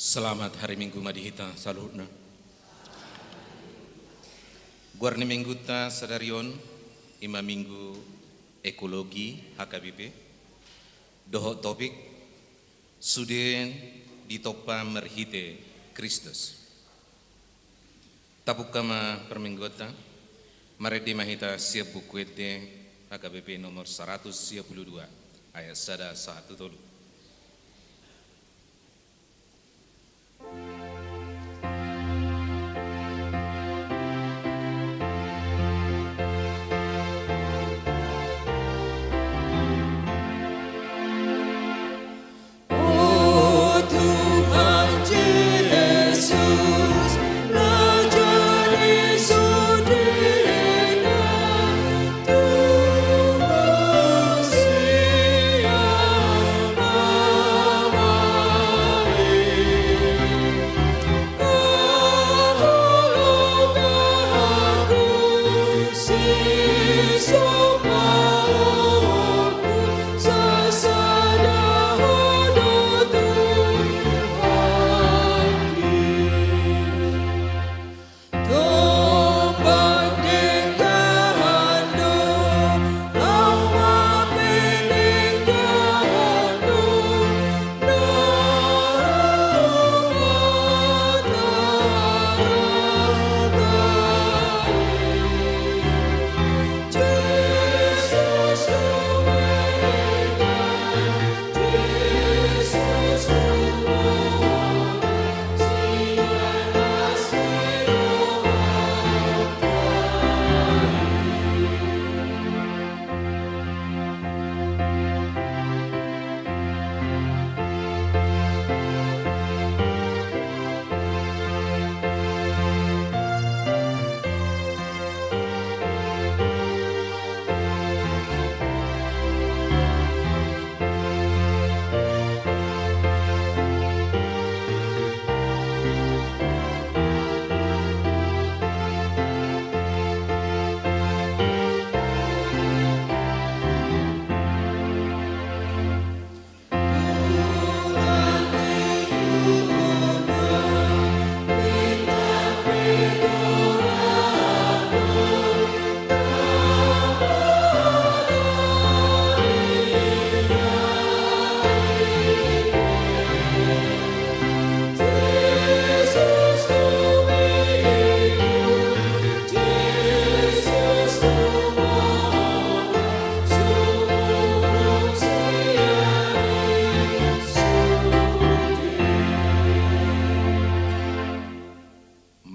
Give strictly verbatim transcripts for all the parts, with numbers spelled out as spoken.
Selamat hari Minggu ma di hita saluhutna. Goar ni mingguta sadari on, ima minggu ekologi H K B P, dohot topik sude ditompa marhite Kristus. Tapungka ma parmingguonta, marende ma hita sian Buku Ende H K B P nomor saratus sia pulu dua, ayat sada sahat tu tolu. O Tuhan Jesus, Raja ni sude na, tunggu sian Ama i.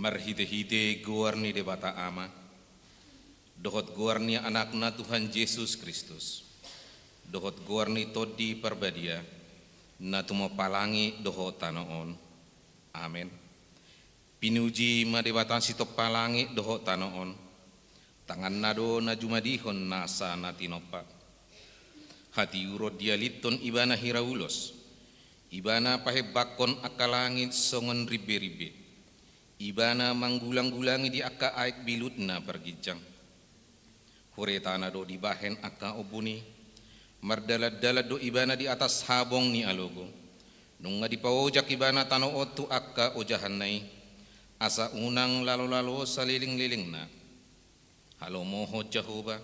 Marhitehite goar ni Debata Ama, dohot goar ni Anakna Tuhan Jesus Kristus, dohot goar ni Tondi Parbadia, na tumompa langit dohot tano on. Amen. Pinuji ma Debata sitompa langit dohot tano on. Tanganna do na jumadihon nasa na tinompa. Hatiuron dialithon Ibana hira ulos. Ibana pahembanghon angka langit songon rimberimbe. Ibana manggulanggulangi di angka aek bilut na parginjang. Huretana do dibahen angka ombun i. Mardalandalan do Ibana di atas habong ni alogo. Nunga dipaojak Ibana tano on tu angka ojahanna i, asa unang lalolalo salelenglelengna. Halomohon Jahowa,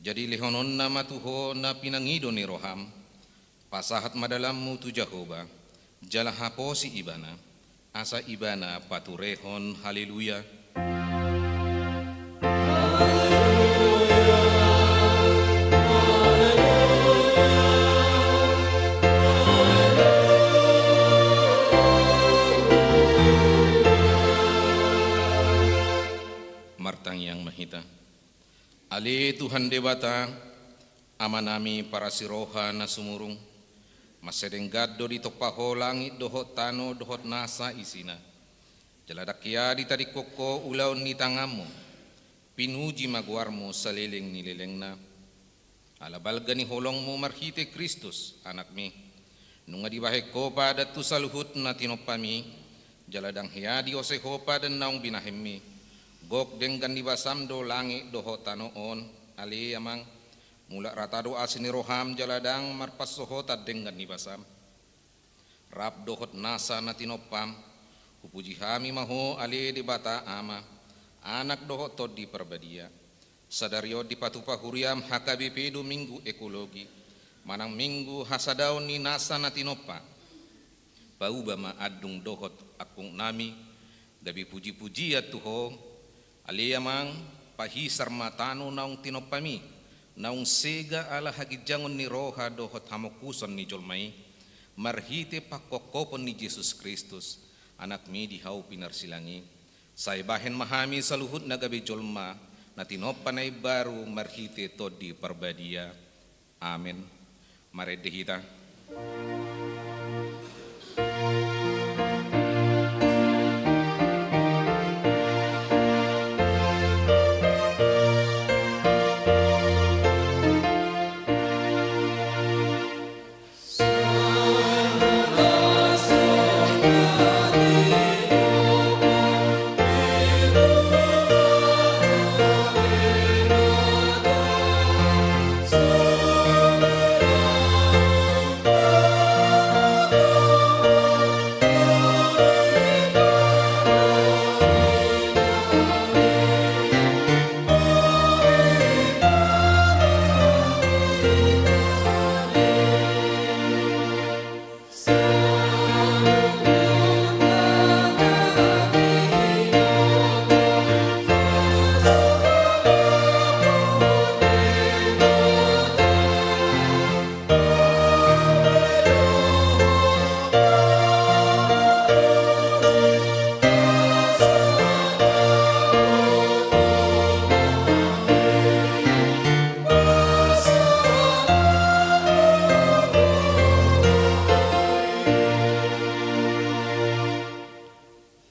jadi lehononna ma tu ho na pinangido ni roham. Pasahat ma dalanmu tu Jahowa, jala haposi Ibana, asa Ibana paturehon. Haleluya. Martangiang ma hita. Ale Tuhan Debata, Amanami parasi roha na sumurung, mansai denggan do ditompa Ho langit dohot tano dohot nasa isina. Jala ndang hea ditadingkon Ho ulaon ni tanganmu. Pinuji ma goarmu saleleng ni lelengna. Ala balga ni holongmu marhite Kristus, Anakmi. Nunga dibahen Ho padan tu saluhut na tinompami, jala ndang hea diosei Ho padan naung binahenmi. Gok denggan ni basam do langit dohot tano on, ale Amang. Mulak rata do asi ni roham jala ndang marpansohotan denggan ni basam. Rap dohot nasa na tinompam, hupuji hami ma Ho ale Debata Ama, Anak dohot Tondi Parbadia. Sadari on dipatupa huriam H K B P do Minggu Ekologi, manang Minggu hasadaon ni nasa na tinompa. Pauba ma andung dohot angkung nami, gabe puji-pujian tu Ho, ale Amang, pahisar ma tano naung tinompami, naung sega ala haginjangon ni roha dohot hamongkuson ni jolma i, marhite pangkophopon ni Jesus Kristus, Anakmi di hau pinarsilang i. Sai bahen ma hami saluhutna gabe jolma, na tinompa na imbaru marhite Tondi Parbadia. Amen. Marende hita.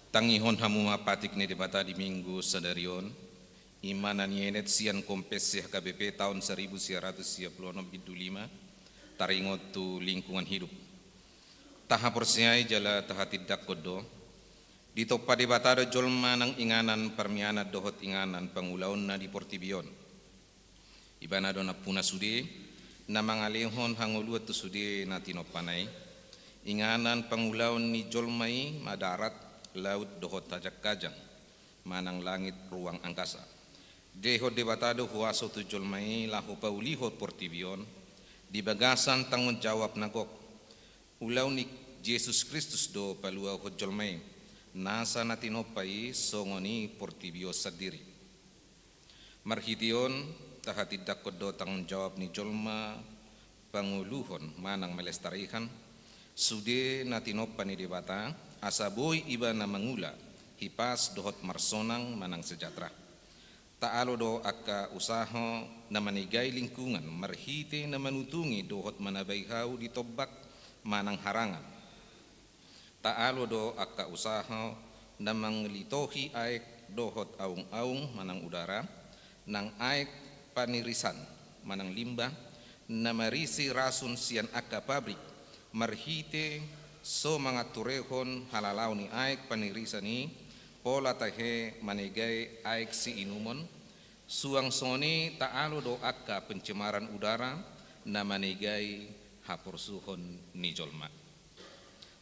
Tangihon hamu ma patik ni Debata di Minggu sadari on, i ma na nienet sian Konfessi H K B P taon saribu sia ratus sia pulu onom bindu lima, taringot tu lingkungan hidup. Tahaporseai jala tahatindangkon do, ditompa Debata do jolma nang inganan parmianan dohot inganan pangulaonna di portibi on. Ibana do nampuna sude, na mangalehon hangoluan tu sude na tinompana i, inganan pangulaon ni jolma i ma darat, laut dohot hajang-hajang, manang langit ruang angkasa. Dilehon Debata do huaso tu jolma i laho paulihon portibi on, di bagasan tanggung jawab na gok. Ulaon ni Jesus Kristus do paluahon jolma i, nasa na tinompa i songon i portibi on sandiri. Marhite on, tahatindangkon do tanggung jawab ni jolma pangoluhon manang melestarikan sude na tinompa ni Debata, asa boi ibana mangula hipas dohot marsonang manang sejahtera. Taalo do angka usaha na manegai lingkungan marhite na manutungi dohot manabai hau di tombak manang harangan. Taalo do angka usaha na manglitohi aek dohot aung-aung manang udara, nang aek panirisan manang limbah, na marisi rasun sian angka pabrik, marhite so manganturehon halalaon ni aek panirisan i, pola tahe manegai aek siinumon, suang songon i taalo do angka pencemaran udara na manegai haporsuhon ni jolma.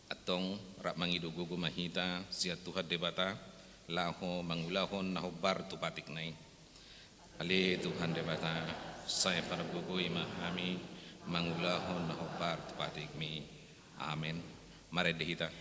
Antong rap mangido gogo ma hita sian Tuhan Debata, laho mangulahon na hombar tu patikna i. Ale Tuhan Debata, sai pargogoi ma hami mangulahon na hombar tu patikmi. Amen. Marende hita.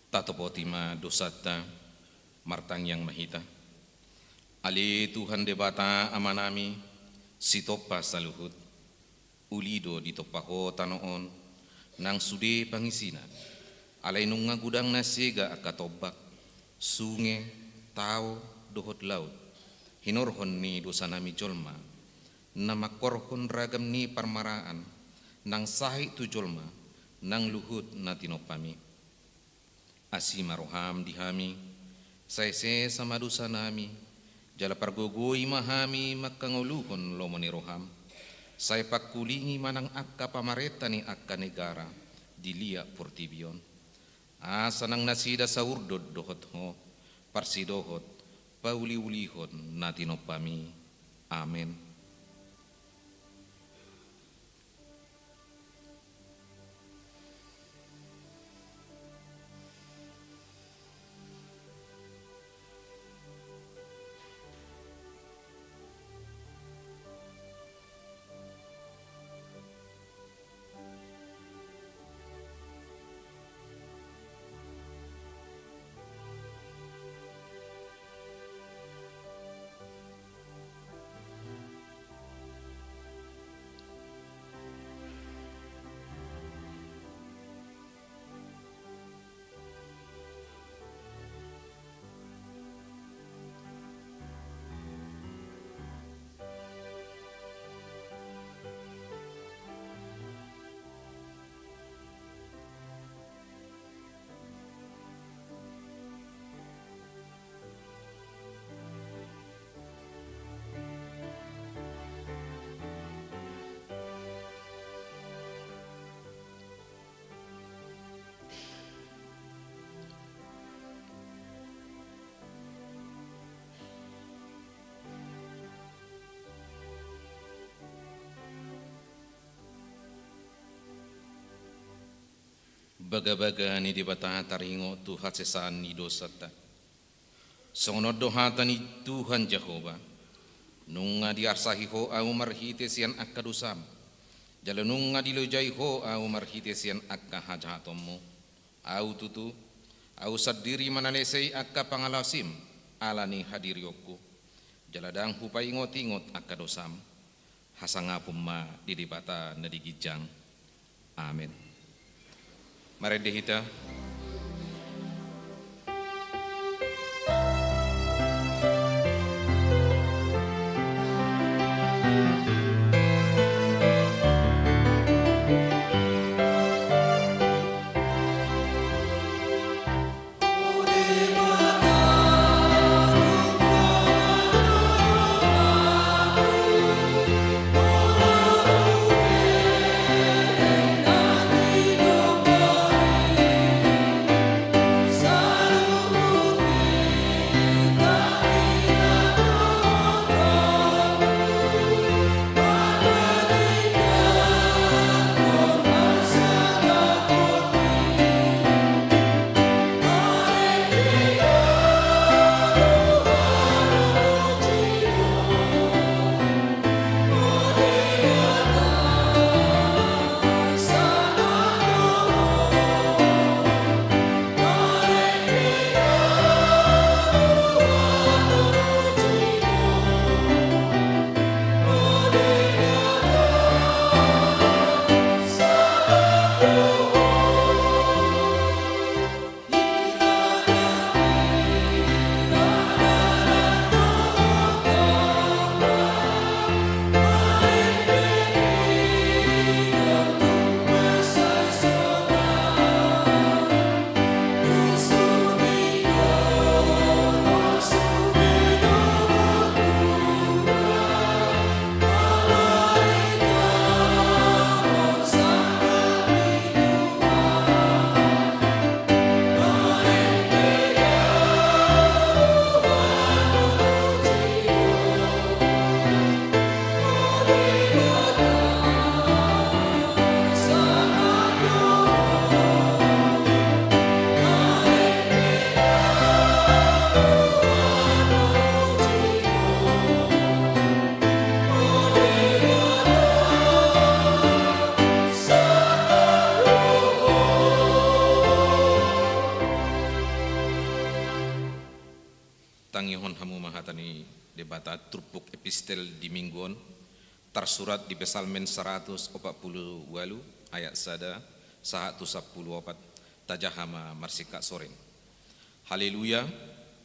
Tatopoti ma dosanta, martangiang ma hita. Ale Tuhan Debata Amanami, sitompa saluhut, uli do ditompa Ho tano on, nang sude pangisina, alai nunga godang na sega angka tombak, sunge, tao, dohot laut, hinorhon ni dosanami jolma, na mangkorhon ragam ni parmaraan, nang sahit tu jolma, nang luhut na tinompami. Asi ma roham di hami, sai sesa ma dosanami, jala pargogoi ma hami mangkangoluhon lomo ni roham, sai pangkulingi ma nang angka pamarenta ni angka negara di liat portibi on. Asa nang nasida saurdot dohot Ho, parsidohot pauliulihon na tinompami. Amen. Bagabaga ni Debata taringot tu hasesaan ni dosanta. Songon on do hata ni Tuhan Jahowa: Nunga diarsahi Ho Ahu marhite sian angka dosam, jala nunga dilojai Ho Ahu marhite sian angka hajahatonmu. Ahu tutu, Ahu sandiri manalesei angka pangalaosim ala ni hadirionku, jala ndang Hupaingotingot angka dosam. Hasangapon ma di Debata na di ginjang. Amen. Marende hita. Tangihon hamu ma hata ni Debata. Turpuk epistel di minggu on tarsurat di Psalmen saratus opat pulu ualu ayat sada sahat tu sampulu opat. Tajaha ma marsingkat soring. Haleluya,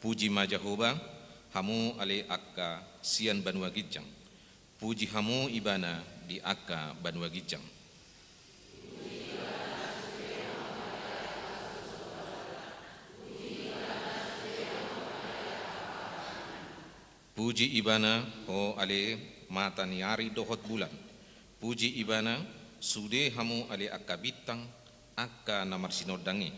puji ma Jahowa, hamu ale angka sian banua ginjang. Puji hamu Ibana di angka banua ginjang. Puji Ibana, ho ale mata ni ari dohot bulan. Puji Ibana, sude hamu ale angka bintang, angka na marsinondang i.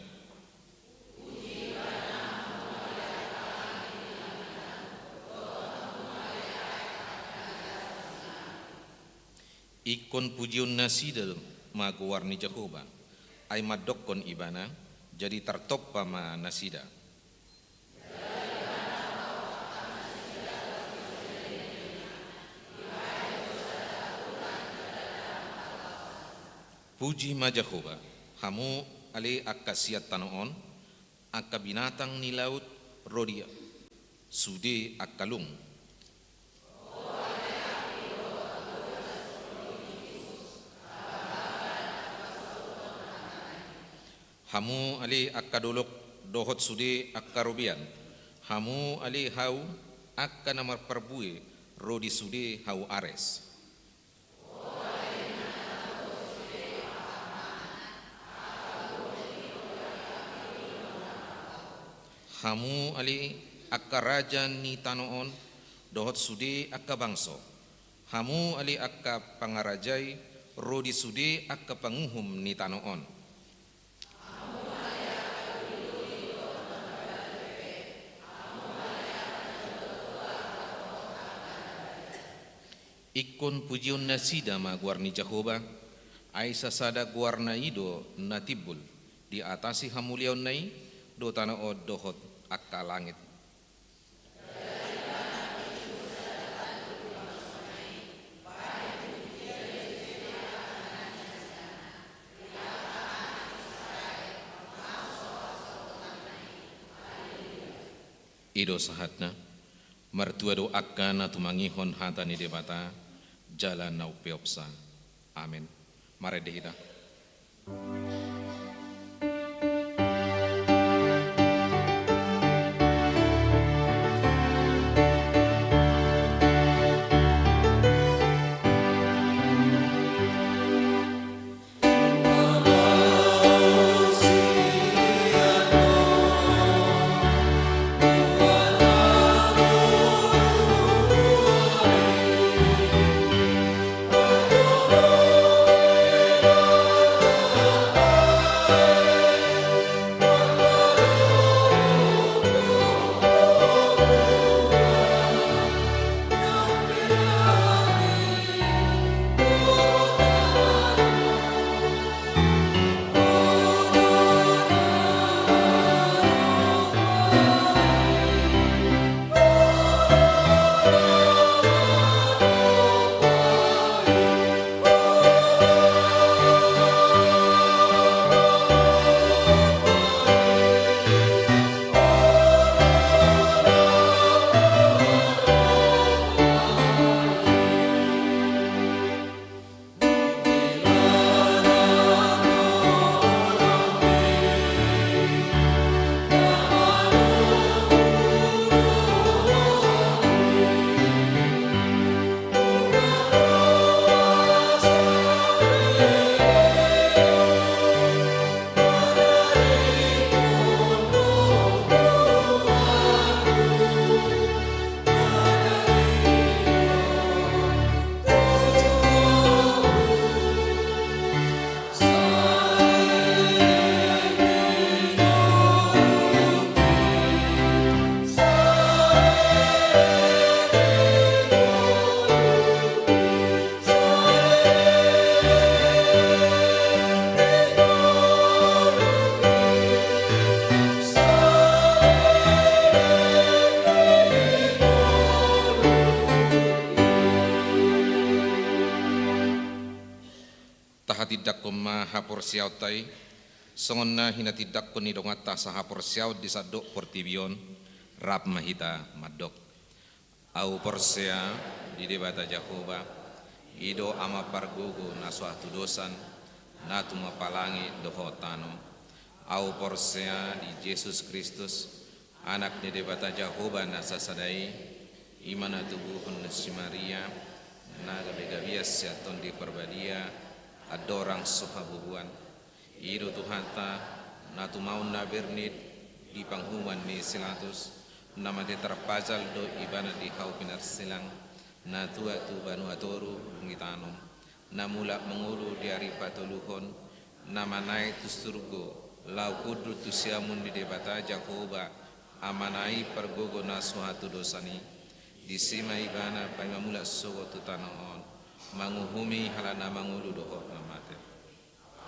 Ingkon pujion nasida ma goar ni Jahowa, ai mandokkon Ibana, jadi tartompa ma nasida. Puji ma Jahowa, hamu ale angka sian tano on, angka binatang ni laut ro di sude angka lung. Hamu ale angka dolok dohot sude angka robean, hamu ale hau angka na marparbue ro di sude hau Ares. Hamu ale angka raja ni tano on, dohot sude angka bangso. Hamu ale angka pangarajai ro di sude angka panguhum ni tano on. Ingkon pujion nasida ma goar ni Jahowa, ai sasada goarna i do na timbul, diatasi hamuliaonna i do tano on dohot angka langit. I do sahatna. Martua do angka na tumangihon hata ni Debata jala na umpeopsa. Amen. Marende hita. Tahatindangkon ma haporseaonta i, songon na hinatindangkon ni donganta sahaporseaon di sandok portibi on, Rap ma hita mandok. Ahu porsea di Debata Jahowa, i do Ama pargogo na so hatudosan, na tumompa langit dohot tano. Ahu porsea di Jesus Kristus, Anak ni Debata Jahowa na sasada i, i ma na tubuhon ni si Maria, na gabe gabean sian Tondi Parbadia, andorang so habubuan. I do Tuhanta, na tumaon na bernit di panguhuman ni si Latus, na mate tarpajal do Ibana di hau pinarsilang, na tuat tu banua toru dung ditanom, na mulak mangolu di ari patoluhon, na manaek tu surgo, laho hundul tu siamun ni Debata Jahowa, Amana i pargogo na so hatudosan i. Disi ma Ibana paima mulak sogot tu tano on, manguhumi halak na mangolu dohot na mate.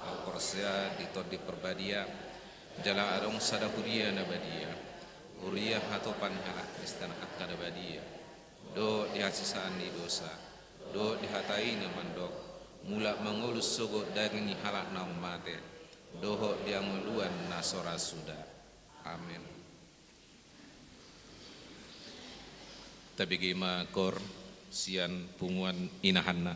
Ahu porsea di Tondi Parbadia, jala adong sada huria na badia, huria hatopan ni halak Kristen angka na badia, dohot di hasesaan ni dosa, dohot di hata i na mandok, mulak mangolu sogot daging ni halak naung mate, dohot di hangoluan na so ra suda. Amen. Tabege ma koor sian punguan inahanna.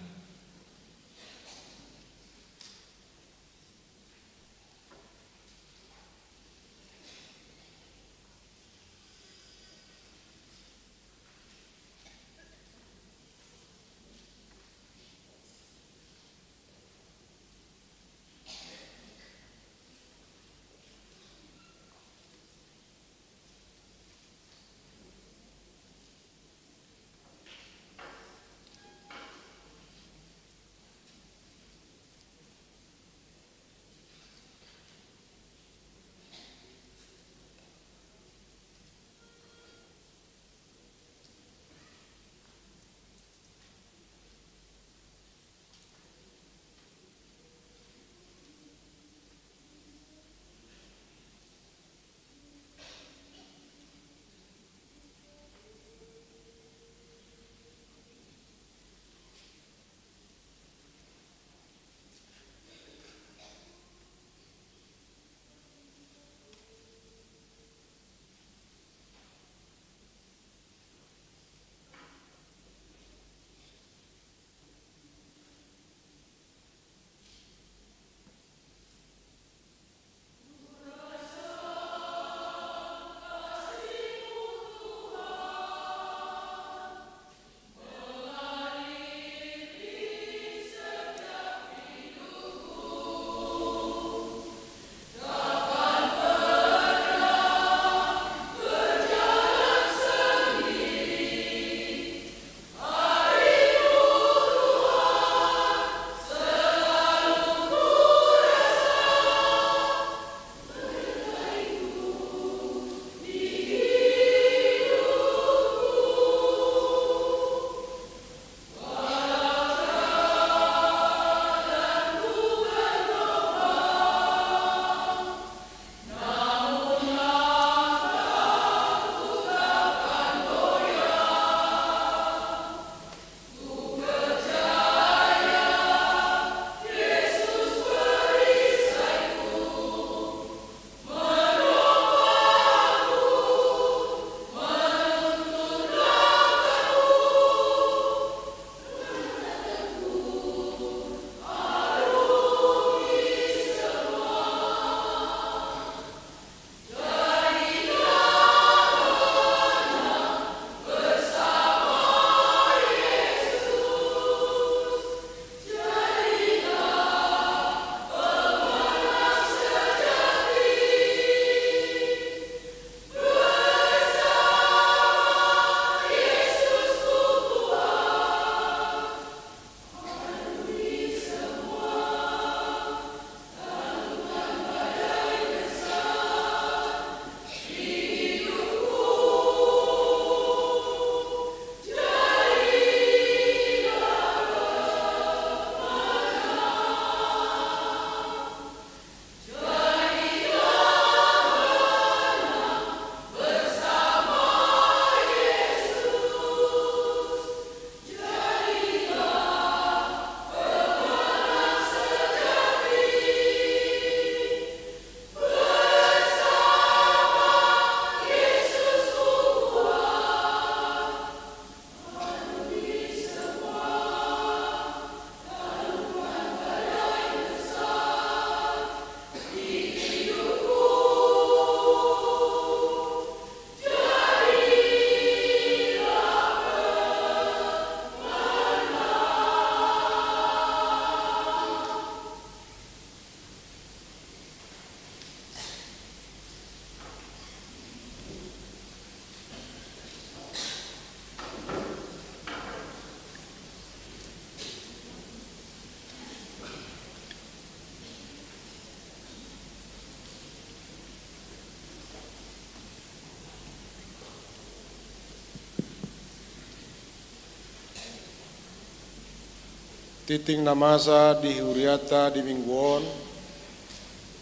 Tingting na masa di huriata di minggu on,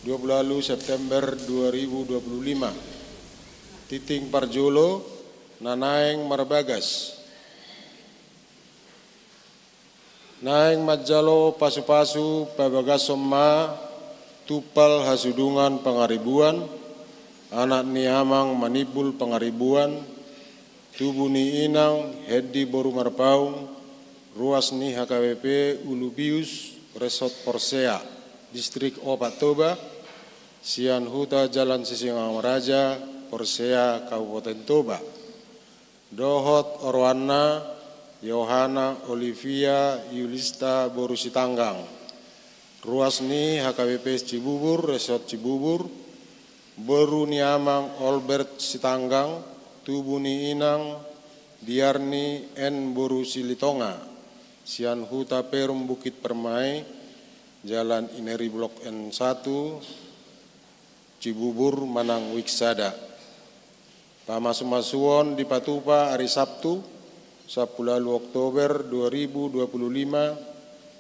dua puluh ualu September dua ribu dua puluh lima. Tingting parjolo, na naeng marbagas. Naeng manjalo pasupasu pabagason ma tumpal hasudungan Pangaribuan, anak ni amang Manimbul Pangaribuan, tubu ni inang Hendi boru Marpaung, ruas ni H K B P Ulubius, Resort Porsea, Distrik Opat Toba, sian Huta Jalan Sisingamangaraja, Porsea, Kabupaten Toba. Dohot oroanna, Yohana Olivia Yulista boru Sitanggang, ruas ni H K B P Cibubur, Resort Cibubur, boru ni amang Olbert Sitanggang, tubu ni inang Diarni N boru Silitonga, sian Huta Perum Bukit Permai, Jalan Ineri Blok N satu, Cibubur, manang Wik sada. Pamasumasuon dipatupa ari Sabtu, sampulu ualu Oktober dua ribu dua puluh lima,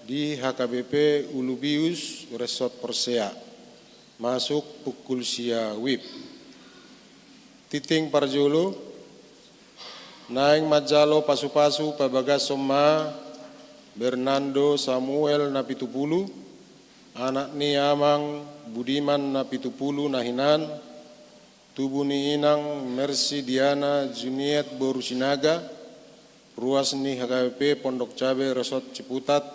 di H K B P Ulubius, Resort Porsea, masuk pukul sia wib. Tingting parjolo, naeng manjalo pasupasu pabagason ma Bernardo Samuel Napitupulu, anak ni amang Budiman Napitupulu na hinan, tubu ni inang Mercy Diana Juniet boru Sinaga, ruas ni H K B P Pondok Cabe Resort Ciputat,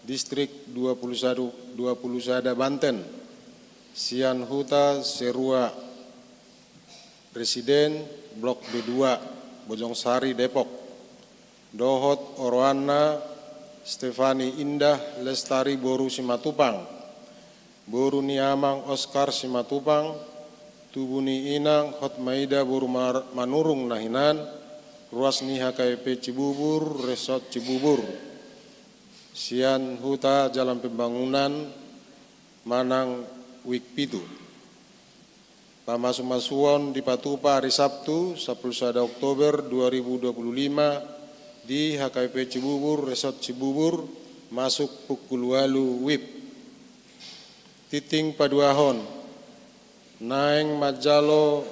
Distrik dua puluh sada, dua puluh sada Banten, sian Huta Serua Residen, Blok B dua, Bojongsari, Depok. Dohot oroanna Stefani Indah Lestari boru Simatupang, boru ni amang Oskar Simatupang, tubu ni inang Hotmaida boru Mar-, Manurung na hinan, ruas ni H K B P Cibubur, Resort Cibubur, sian Huta Jalan Pembangunan, manang Wik pitu. Pamasumasuon dipatupa ari Sabtu, sampulu sada Oktober dua ribu dua puluh lima, di H K B P Cibubur, Resort Cibubur, masuk pukul ualu wib. Tingting paduahon, naeng manjalo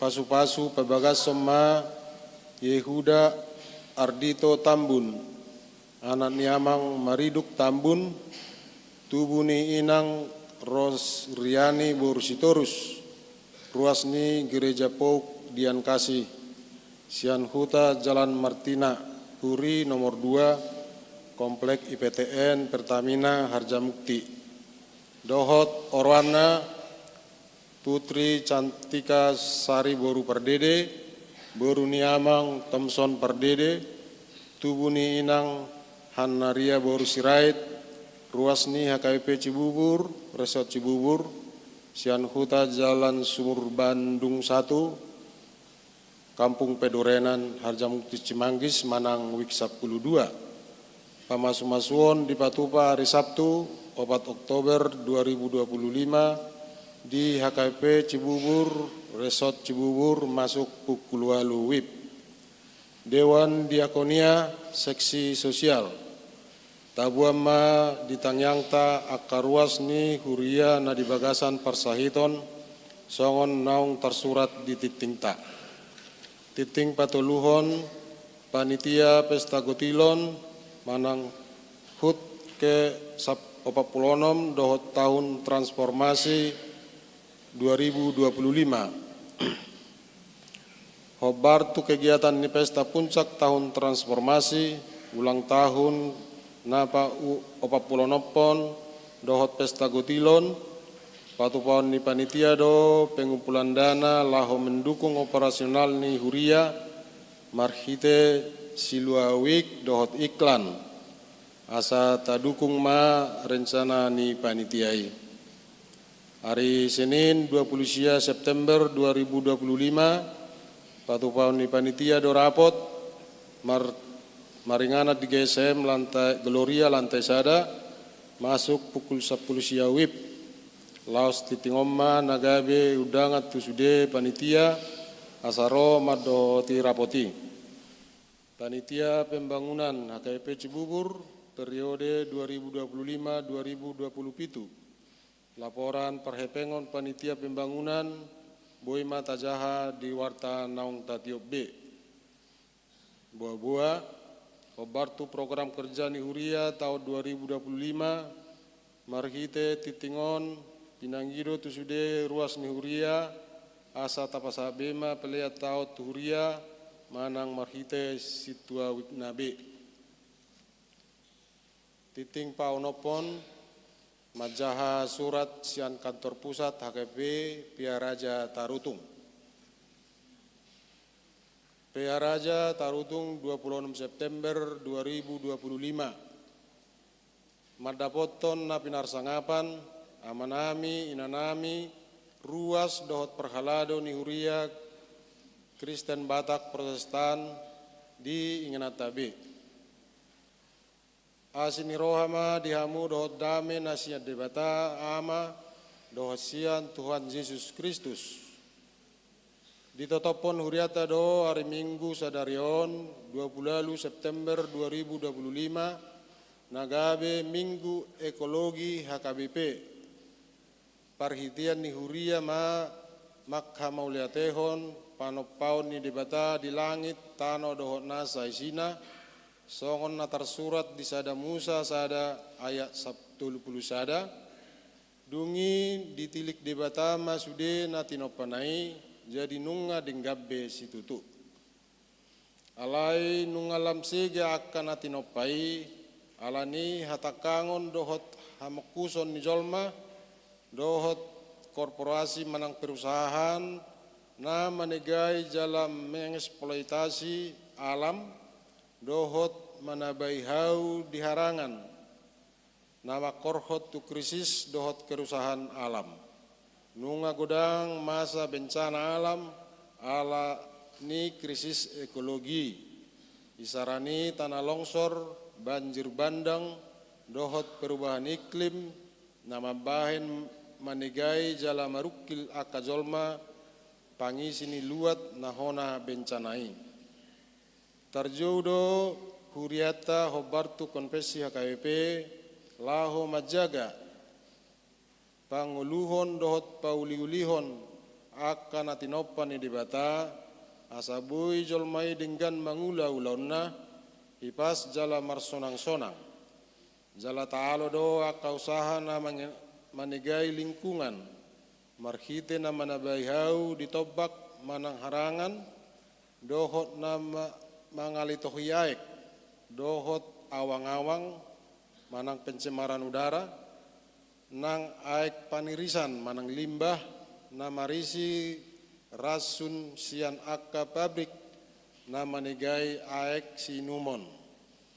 pasupasu pabagason ma Yehuda Ardito Tambun, anak ni amang Mariduk Tambun, tubu ni inang Rosriani boru Sitorus, ruas ni Gereja Pouk Dian Kasih, sian Huta Jalan Martina, Huri nomor dua, Komplek I P T N Pertamina Harjamukti. Dohot oroanna Putri Cantika Sari boru Pardede, boru ni amang Thomson Pardede, tubu ni inang Hannaria boru Sirait, ruas ni H K B P Cibubur, Resort Cibubur, sian Huta Jalan Sumur Bandung satu, Kampung Pedurenan, Harjamukti Cimanggis, manang Wik sampulu dua. Pamasumasuon dipatupa ari Sabtu, opat Oktober dua ribu dua puluh lima, di H K B P Cibubur, Resort Cibubur, masuk pukul ualu wib. Dewan Diakonia, Seksi Sosial. Tabuan ma di tangiangta angka ruas ni huria na di bagasan parsahiton, songon naung tarsurat di tingtingta. Tingting patoluhon, panitia pesta gotilon, manang hut ke sap-, opat pulu onom dohot tahun transformasi dua ribu dua puluh lima. Hombar tu kegiatan ni pesta puncak tahun transformasi, ulang tahun na pa u-, opat pulu onom pon, dohot pesta gotilon, patupaon ni panitia do pengumpulan dana laho mendukung operasional ni huria, marhite silua wik dohot iklan, asa tadukung ma rencana ni panitia i. Ari Senin, dua pulu sia September dua ribu dua puluh lima, patupaon ni panitia do rapot mar-, maringanan di G S M lantai, Gloria lantai sada, masuk pukul sampulu sia wib. Laos tingting on ma na gabe undangan tu sude panitia, asa ro mandohoti rapot i. Panitia Pembangunan H K B P Cibubur, periode dua ribu dua puluh lima dua ribu dua puluh pitu. Laporan parhepengon panitia pembangunan boi ma tajaha di warta naung tatiop be. Boa-boa, hombar tu program kerja ni huria taon dua ribu dua puluh lima, marhite tingting on, pinangido tu sude ruas ni huria, asa tapasahat be ma pelean taon tu huria, manang marhite sintua wijk na be. Tingting paonomhon, manjaha surat sian kantor pusat H K B P Pearaja Tarutung. Pearaja Tarutung, dua puluh enam September dua ribu dua puluh lima. Mandapothon na pinarsangapan, amanami, inanami, ruas dohot parhalado ni huria Kristen Batak Protestan di ingananta be. Asi ni roha ma di hamu dohot dame na sian Debata Ama dohot sian Tuhan Jesus Kristus. Ditotophon hurianta do ari Minggu sadari on, dua puluh ualu September dua ribu dua puluh lima, na gabe Minggu Ekologi H K B P. Parhitean ni huria ma manghamauliatehon panompaon ni Debata di langit, tano dohot nasa isina, songon na tarsurat di sada Musa sada ayat sap-, tolu puluh sada, dung i ditilik Debata ma sude na tinompana i, jadi nunga denggan be situtu. Alai nunga lam sege angka na tinompa i, ala ni hatangkangon dohot hamongkuson ni jolma, dohot korporasi manang perusahaan, na manegai jala mengeksploitasi alam, dohot manabai hau di harangan, na mangkorhon tu krisis dohot kerusahan alam. Nunga godang masa bencana alam ala ni krisis ekologi. Isarana i tanah longsor, banjir bandang, dohot perubahan iklim, na mambahen manegai jala marungkil angka jolma pangisi ni luat na hona bencana i. Tarjou do hurianta hombar tu konvensi H K B P laho manjaga, pangoluhon dohot pauliulihon angka na tinompa ni Debata, asa boi jolma i denggan mangula ulaonna, hipas jala marsonangsonang. Jala taalo do angka usaha na mange-, manegai lingkungan, marhite na manabai hau di tombak manang harangan, dohot na ma-, mangalitohi aek, dohot awang-awang, manang pencemaran udara, nang aek panirisan manang limbah, na marisi rasun sian angka pabrik, na manegai aek siinumon,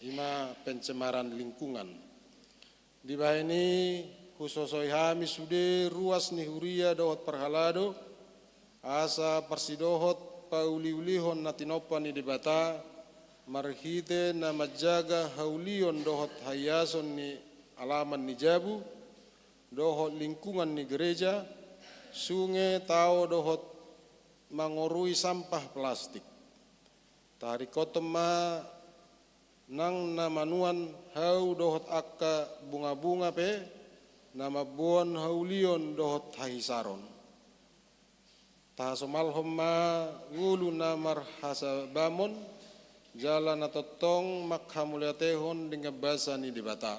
i ma pencemaran lingkungan. Dibahen i, husosoi hami sude ruas ni huria dohot parhalado, asa parsidohot pauliulihon na tinompa ni Debata, marhite na manjaga haulion dohot haiason ni alaman ni jabu, dohot lingkungan ni gereja, sunge tao dohot mangorui sampah plastik. Taringkothon ma nang na manuan hau dohot angka bungabunga pe, na mamboan haulion dohot hahisaron. Tahasomalhon ma ngolu na marhasabamon, jala na tongtong manghamauliatehon denggan basa ni Debata.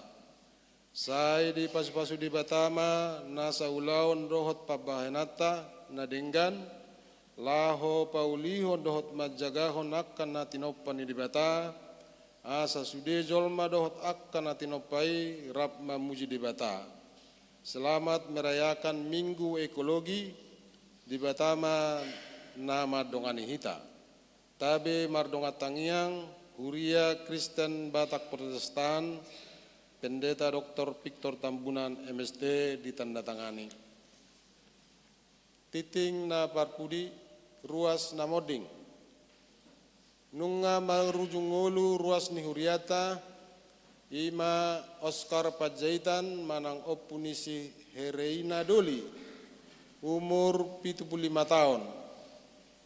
Sai dipasupasu Debata ma nasa ulaon dohot pambahenanta na denggan, laho paulihon dohot manjagahon angka na tinompa ni Debata, asa sude jolma dohot angka na tinompa i rap mamuji Debata. Selamat merayakan Minggu Ekologi, Debata ma na mandongani hita. Tabe mardongan tangiang, Huria Kristen Batak Protestan, Pendeta Doktor Victor Tambunan, M S T, ditandatangani. Tingting na parpudi, ruas na monding. Nunga marujung ngolu ruas ni hurianta, i ma Oscar Panjaitan manang Ompu ni si Hereina Doli, umur pitu pulu lima taon.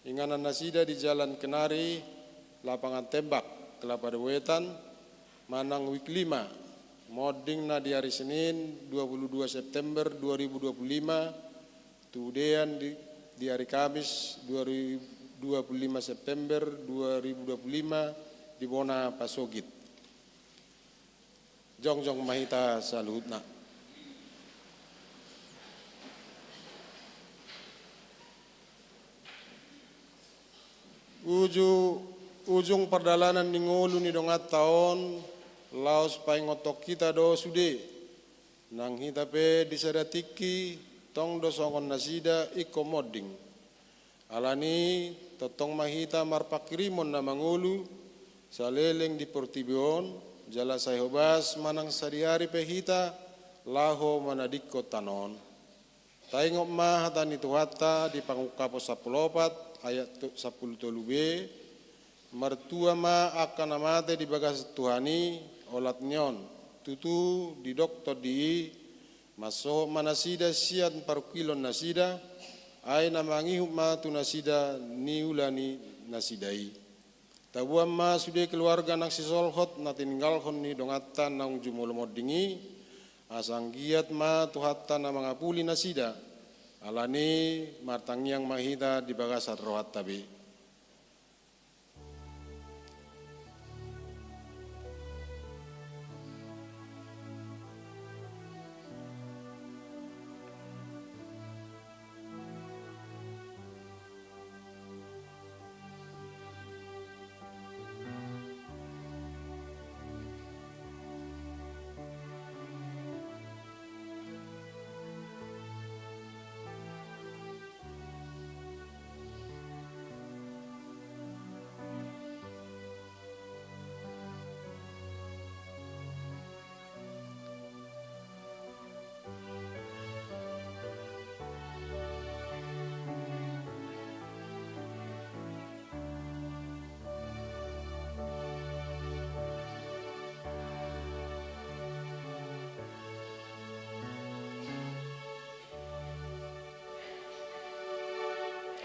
Inganan nasida di Jalan Kenari, Lapangan Tembak, Kelapa Wetan, manang Wijk lima, Monding na di ari Senin, dua puluh dua September dua ribu dua puluh lima, tudean di, di ari Kamis, dua ribu dua puluh lima September dua ribu dua puluh lima, di bona pasogit. Jongjong ma hita saluhutna. Uju, ujung pardalanan ni ngolu ni donganta on, laos paingothon hita do sude, nang hita pe di sada tingki, tong do songon nasida ingkon monding. Alani, tongtong ma hita marpanghirimon na mangolu, saleleng di portibi on, jala sai hobas manang sadihari pe hita, laho manadingkon tano on. Taingot ma hata ni Tuhanta di Pangungkapon sampulu opat, ayat tu-, sampulu tolu B, martua ma angka na mate di bagasan Tuhan i, olat ni on, tutu didok Tondi i, mansohot ma nasida sian parungkilon nasida, ai na mangihut ma tu nasida niula ni nasida i. Tabuan ma sude keluarga nang sisolhot na tininggalhon ni donganta naung jumolo monding i, asa anggiat ma Tuhanta na mangapuli nasida, alani martangiang ma hita di bagasan rohanta be.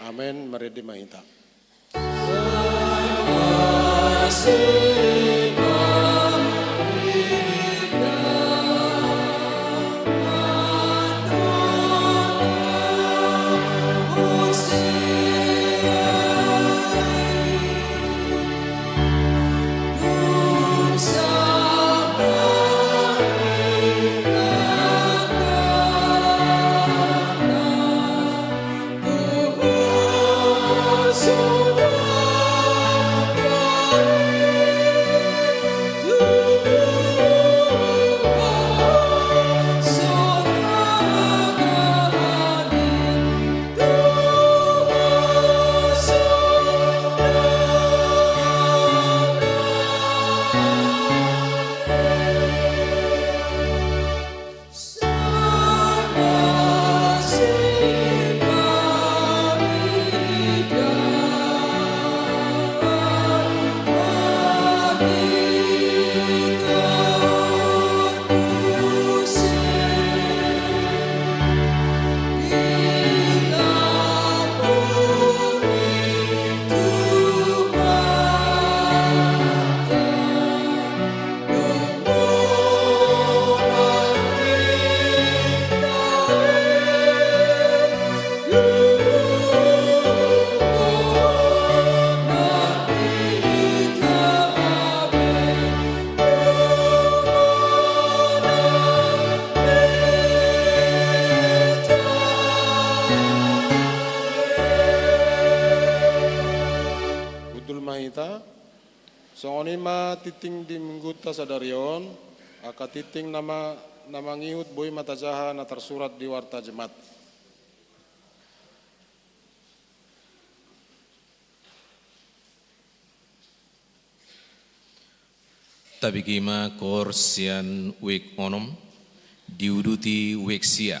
Amen. Marende ma hita. Hundul ma hita. Songon i ma tingting di minggunta sadari on, angka tingting na ma-, na mangihut boi ma tajaha na tarsurat di Warta Jemmat. Tabege ma koor sian wijk onom, diuduti wijk sia.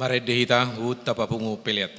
Marende hita, huhut tapapungu pelean.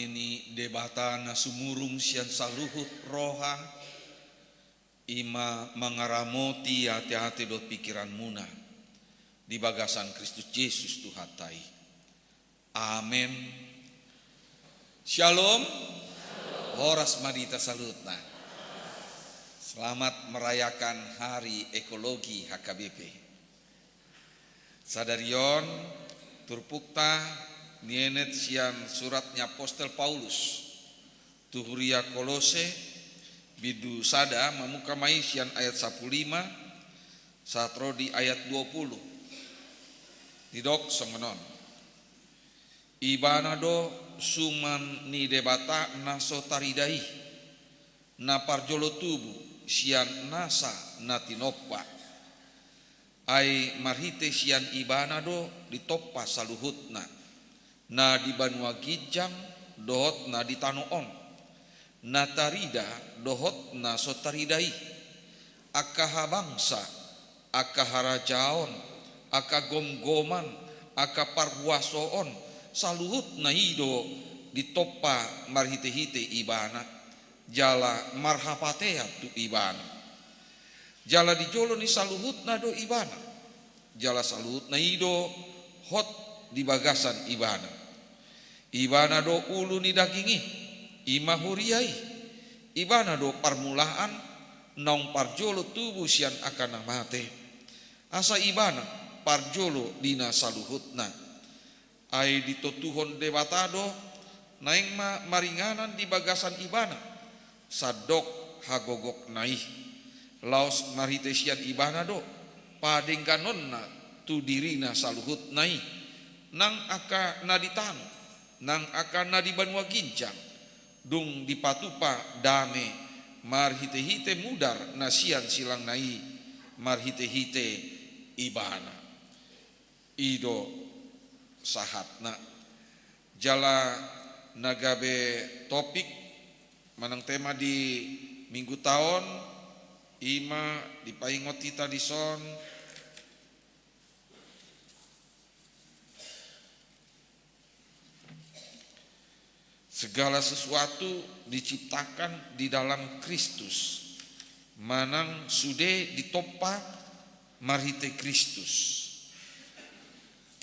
Ni Debata na sumurung sian saluhut roha, i ma mangaramoti ateate dohot pingkiranmuna di bagasan Kristus Jesus Tuhanta i. Amen. Syalom. Horas ma di hita saluhutna. Selamat merayakan Hari Ekologi H K B P. Sadari on, turpukta nienet sian surat ni apostel Paulus tu huria Kolose, bindu sada, mamungka ma i sian ayat sampulu lima sahat ro di ayat dua puluh. Didok songon on: Ibana do suman ni Debata na so tarida i, na parjolo tubu sian nasa na tinompa. Ai marhite sian Ibana do ditompa saluhutna, na di banua ginjang dohot na di tano on, na tarida dohot na so tarida i, angka habangsa, angka harajaon, angka gomgoman, angka parhuasoon, saluhutna i do ditompa marhitehite Ibana, jala marhapatean tu Ibana. Jala di jolo ni saluhutna do Ibana, jala saluhutna i do hot di bagasan Ibana. Ibana do ulu ni daging i, i ma huria i. Ibana do parmulaan, naung parjolo tubu sian angka na mate. Asa Ibana parjolo di na saluhutna. Ai ditontuhon Debata do, naeng ma maringanan di bagasan Ibana, sandok hagogokna i. Laos marhite sian Ibana do padengganonna tu dirina saluhutna i, nang angka na di tano, nang angka na di banua ginjang, dung dipatupa dame marhitehite mudar na sian silangna i, marhitehite Ibana. I do sahatna. Jala na gabe topik manang tema di mingguta on, i ma dipaingot hita dison: Segala sesuatu diciptakan di dalam Kristus, manang sude ditompa marhite Kristus.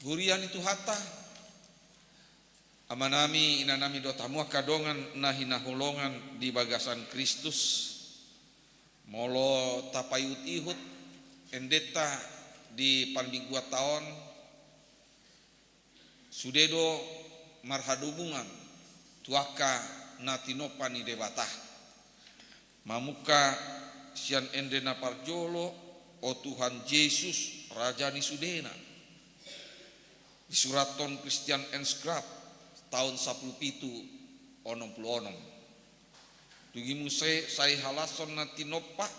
Huria ni Tuhanta, amanami, inanami dohot hamu angka dongan na hinaholongan di bagasan Kristus, molo tapaihut-ihut endenta di parmingguanta on, sude do marhadomungan tu angka na tinompa ni Debata. Mamungka sian ende na parjolo, O Tuhan Jesus, Raja ni sudena. Disurathon Christian Ernst Graf taon sampulu pitu onom pulu onom. Dung i muse Sai Halashon na Tinompa,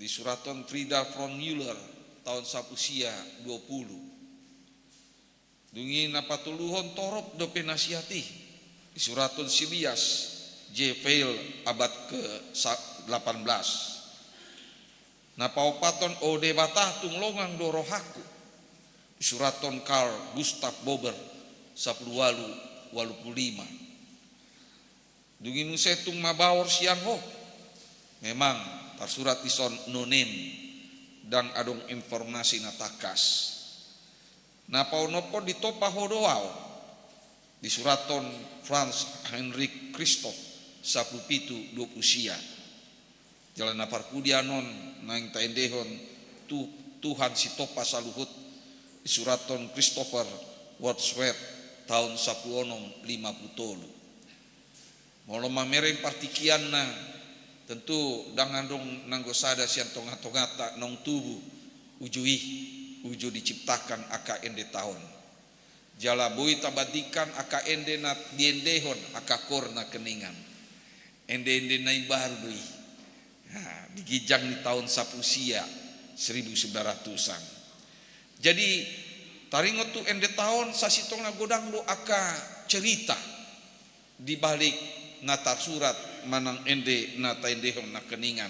disurathon Frieda Frohnmueller taon sampulu sia dua pulu. Dung i na patoluhon torop dope nasihat i, disurathon Silias J. Vail abad ke sa-, delapan belas. Na paopathon O Debata, tung longang do rohangku, disurathon Carl Gustav Bober sampulu ualu ualu pulu lima. Dung i muse Tung mabaor sian Ho. Memang tarsurat dison no name, ndang adong informasi na tangkas. Na paonomhon Ditompa Ho do ahu, disurathon Franz Heinrich Christoph sampulu pitu dua pulu sia. Jala na parpudi annon naeng taendehon tu Tuhan Sitompa Saluhut, disurathon Christopher Wordsworth taon sampulu onom lima pulu tolu. Molo mamereng partingkianna, tentu ndang adong nanggo sada sian tonga-tonganta naung tubu uju i, uju diciptakan angka endenta on. Jala boi tabandingkan angka ende na diendehon angka koor na keningan. Ende-ende na imbaru do i. Nah, di ginjang ni taon sampulu sia, seribu sembilan ratusan. Jadi, taringot tu endenta on, sasintongna godang do angka cerita di balik na tarsurat manang ende na taendehon na keningan.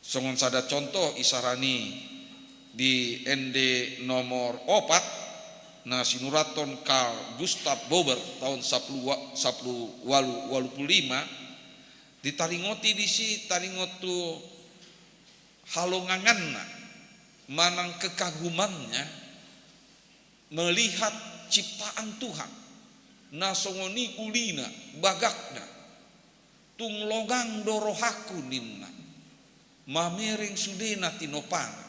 Songon sada contoh, isarani di ende nomor opat, na sinurathon Carl Gustav Bober taon sapulu wa-, sapulu walu walu pulu lima, ditaringoti disi taringot tu halonganganna manang kekagumannya melihat ciptaan Tuhan, na songon i ulina, bagakna. Tung longang do rohangku ninna, mamereng sude na tinompana,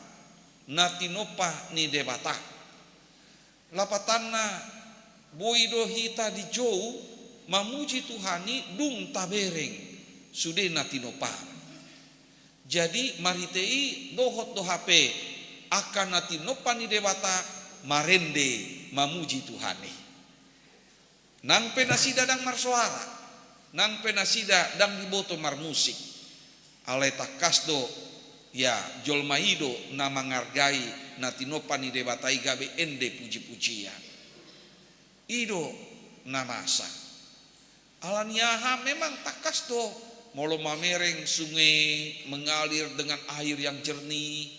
na tinompa ni Debata. Lapatanna, boi do hita dijou mamuji Tuhan i dung tabereng sude na tinompana. Jadi marhite i dohot do hape angka na tinompa ni Debata marende mamuji Tuhan i. Nang pe nasida ndang marsoara, nang pe nasida ndang diboto marmusik, alai tangkas do, ya, jolma i do na mangargai na tinompa ni Debata i gabe ende puji-pujian. I do na masa. Ala ni aha? Memang tangkas do, molo mamereng sungai mengalir dengan air yang jernih,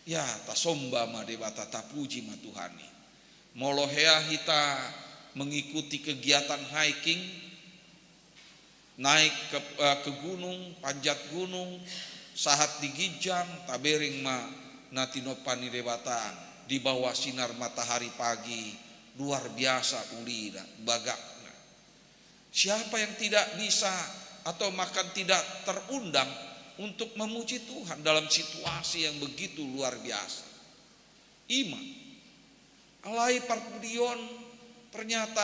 ya, tasomba ma Debata, tapuji ma Tuhan i. Molo hea hita mengikuti kegiatan hiking, naik ke, eh, ke gunung, panjat gunung, sahat di ginjang, tabereng ma na tinompa ni Debata di bawah sinar matahari pagi, luar biasa ulina, bagakna. Siapa yang tidak bisa atau bahkan tidak terundang untuk memuji Tuhan dalam situasi yang begitu luar biasa? I ma. Alai parpudion ternyata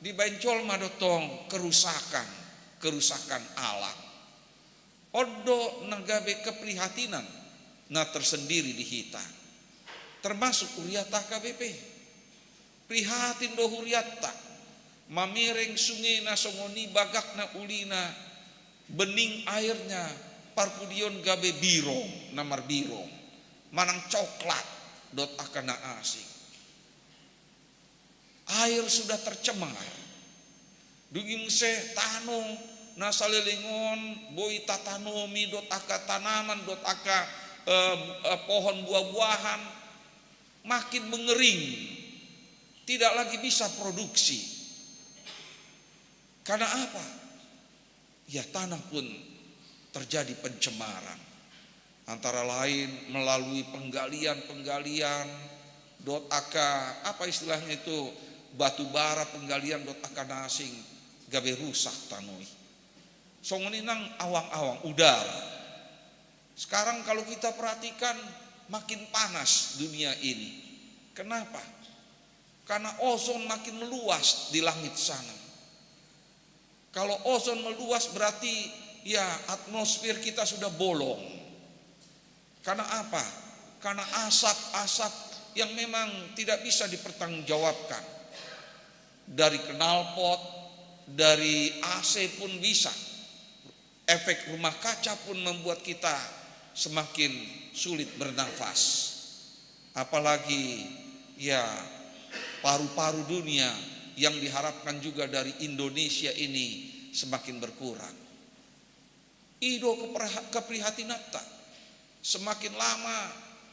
dibaen jolma do tong kerusakan, kerusakan alam. On do na gabe keprihatinan na tersendiri di hita. Termasuk huria H K B P. Prihatin do hurianta, mamereng sunge na songon i bagakna ulina, bening airnya, parpudion gabe birong, na marbirong, manang coklat, dohot angka na asing. Air sudah tercemar. Dung i muse tano na saleleng on boi tatanomi dohot angka tanaman, dohot angka, eh, eh, pohon buah-buahan, makin mengering, tidak lagi bisa produksi. Karena apa? Ya, tanah pun terjadi pencemaran. Antara lain melalui penggalian-penggalian, dohot angka, apa istilahnya itu, batu bara, penggalian dohot angka na asing, gabe rusak tano i. Songon i nang awang-awang, udara. Sekarang kalau kita perhatikan, makin panas dunia ini. Kenapa? Karena ozon makin meluas di langit sana. Kalau ozon meluas, berarti, ya, atmosfer kita sudah bolong. Karena apa? Karena asap-asap yang memang tidak bisa dipertanggungjawabkan. Dari knalpot, dari A C pun bisa. Efek rumah kaca pun membuat kita semakin sulit bernafas. Apalagi, ya, paru-paru dunia yang diharapkan juga dari Indonesia ini semakin berkurang. I do keperha-, keprihatinanta. Semakin lama,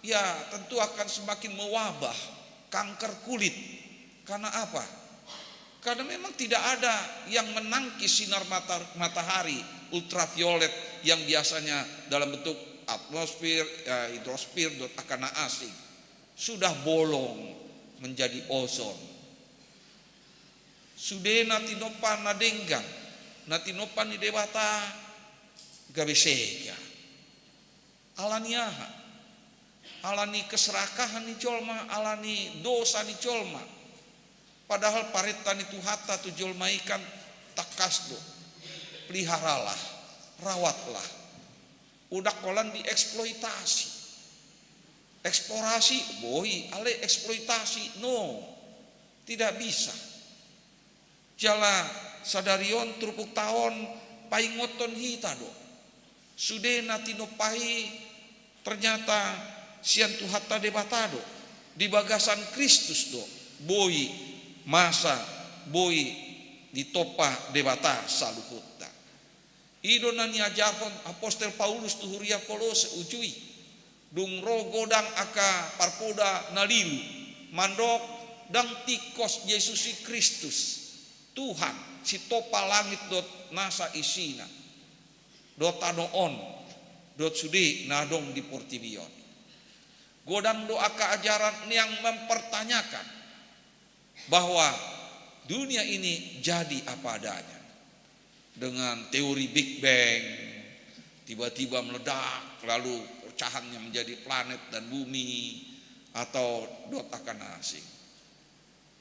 ya, tentu akan semakin mewabah, kanker kulit. Karena apa? Karena memang tidak ada yang menangkis sinar mata-, matahari ultraviolet yang biasanya dalam bentuk atmosfer, eh, hidrosfer, dohot angka na asing. Sudah bolong menjadi ozon. Sude na tinompa na denggan, na tinompa ni Debata, gabe sega. Ala ni aha? Ala ni keserakahan ni jolma, ala ni dosa ni jolma. Padahal parenta ni Tuhanta tu jolma i kan tangkas do. Peliharalah, rawatlah. Unang holan dieksploitasi. Eksplorasi, boi, alai eksploitasi, no. Tidak bisa. Jala sadari on turpukta on paingothon hita do. Sude na tinompa i ternyata sian Tuhanta Debata do. Di bagasan Kristus do. Boi masa, boi ditompa Debata saluhutna. I do na niajarhon apostel Paulus tu huria Kolose, uju i. Dung ro godang angka parpoda na lilu, mandok, Ndang tingkos Jesus i Kristus, Tuhan, sitompa langit dohot nasa isina, dohot tano on, dohot sude na adong di portibi on. Godang do angka ajaran yang mempertanyakan bahwa dunia ini jadi apa adanya. Dengan teori Big Bang, tiba-tiba meledak, lalu pecahannya menjadi planet dan bumi, atau dohot angka na asing.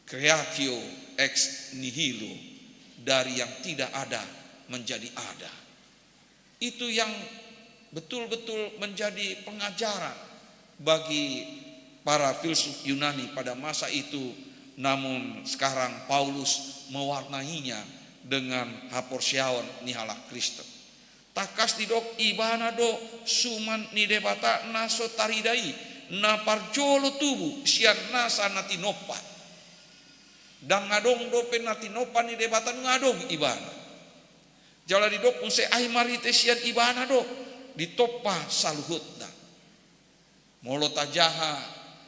Creatio ex nihilo, dari yang tidak ada menjadi ada. Itu yang betul-betul menjadi pengajaran bagi para filsuf Yunani pada masa itu, namun sekarang Paulus mewarnainya dengan haporseaon ni halak Kristen. Tangkas didok ibana do suman ni Debata na so tarida i, na parjolo tubu sian nasa na tinompa. Ndang adong dope na tinompa ni Debata nunga adong ibana. Jala didok muse ai marhite sian ibana do ditompa saluhutna. Molo tajaha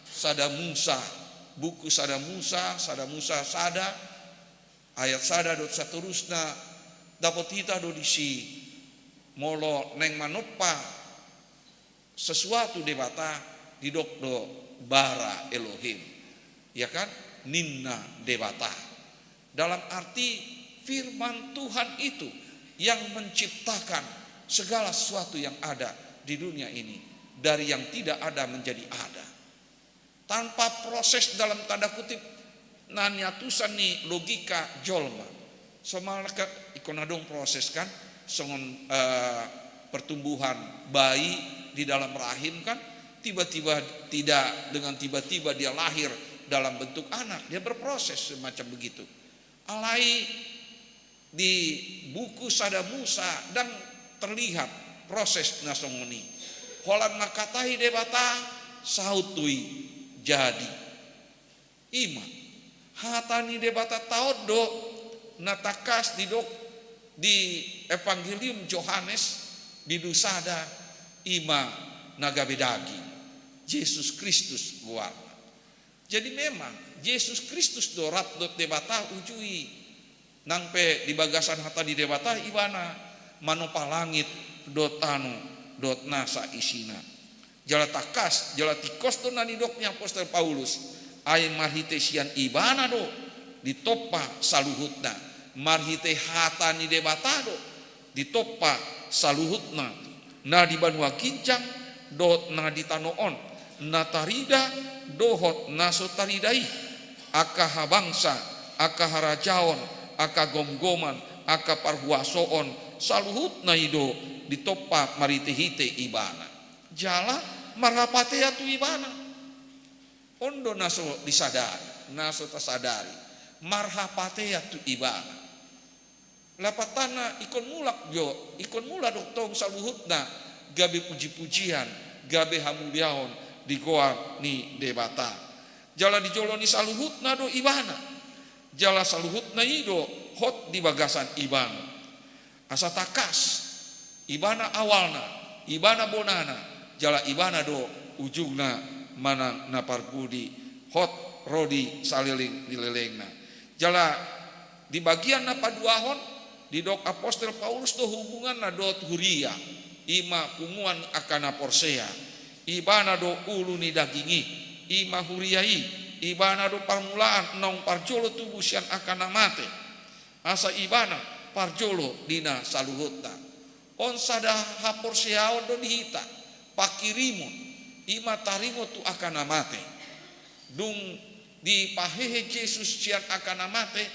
sada Musa, buku sada Musa, sada Musa sada, ayat sada dohot satorusna, dapot hita do disi, molo naeng manompa sesuatu Debata, didok do bara Elohim, ya kan, ninna Debata. Dalam arti firman Tuhan itu yang menciptakan segala sesuatu yang ada di dunia ini, dari yang tidak ada menjadi ada. Tanpa proses dalam tanda kutip na niantusan ni logika jolma. Somalna ingkon adong proses kan, songon, eh, pertumbuhan bayi di dalam rahim kan, tiba-tiba tidak, dengan tiba-tiba dia lahir dalam bentuk anak, dia berproses semacam begitu. Alai di buku sada Musa ndang terlihat proses na songon i. Holan mangkatai Debata, saut do i jadi. Ima hata ni Debata taon do na tangkas didok di Evangelium Johannes bindu sada, ima na gabe daging, Jesus Kristus goarna. Jadi memang Jesus Kristus do rap dohot Debata uju i. Nang pe di bagasan hata ni Debata ibana manompa langit dohot tano dohot nasa isina. Jala tangkas, jala tingkos do na nidok ni apostel Paulus, ai marhite sian ibana do ditompa saluhutna. Marhite hata ni Debata do ditompa saluhutna, na di banua ginjang dohot na di tano on, na tarida dohot na so tarida i, angka habangsa, angka harajaon, angka gomgoman, angka parhuasoon, saluhutna i do ditompa marhitehite ibana. Jala marhapatean tu ibana. On do na so disadari, na so tasadari, marhapatean tu ibana. Lapatanna ingkon mulak jo, ingkon mulak do tong saluhutna gabe puji-pujian, gabe hamuliaon di goar ni Debata. Jala di jolo ni saluhutna do ibana. Jala saluhutna i do hot di bagasan ibana. Asa tangkas, ibana awalna, ibana bonana, jala ibana do ujungna manang na parpudi hot ro di saleleng ni lelengna. Jala di bagian na paduahon, didok apostel Paulus do hubunganna dohot huria, ima punguan angka na porsea. Ibana do ulu ni daging i, ima huria i, ibana do parmulaan naung parjolo tubu sian angka na mate. Asa ibana parjolo di na saluhutna. On sada haporseaon do di hita, pangkirimon, ima taringot tu angka na mate. Dung dipahehe Jesus sian angka na mate,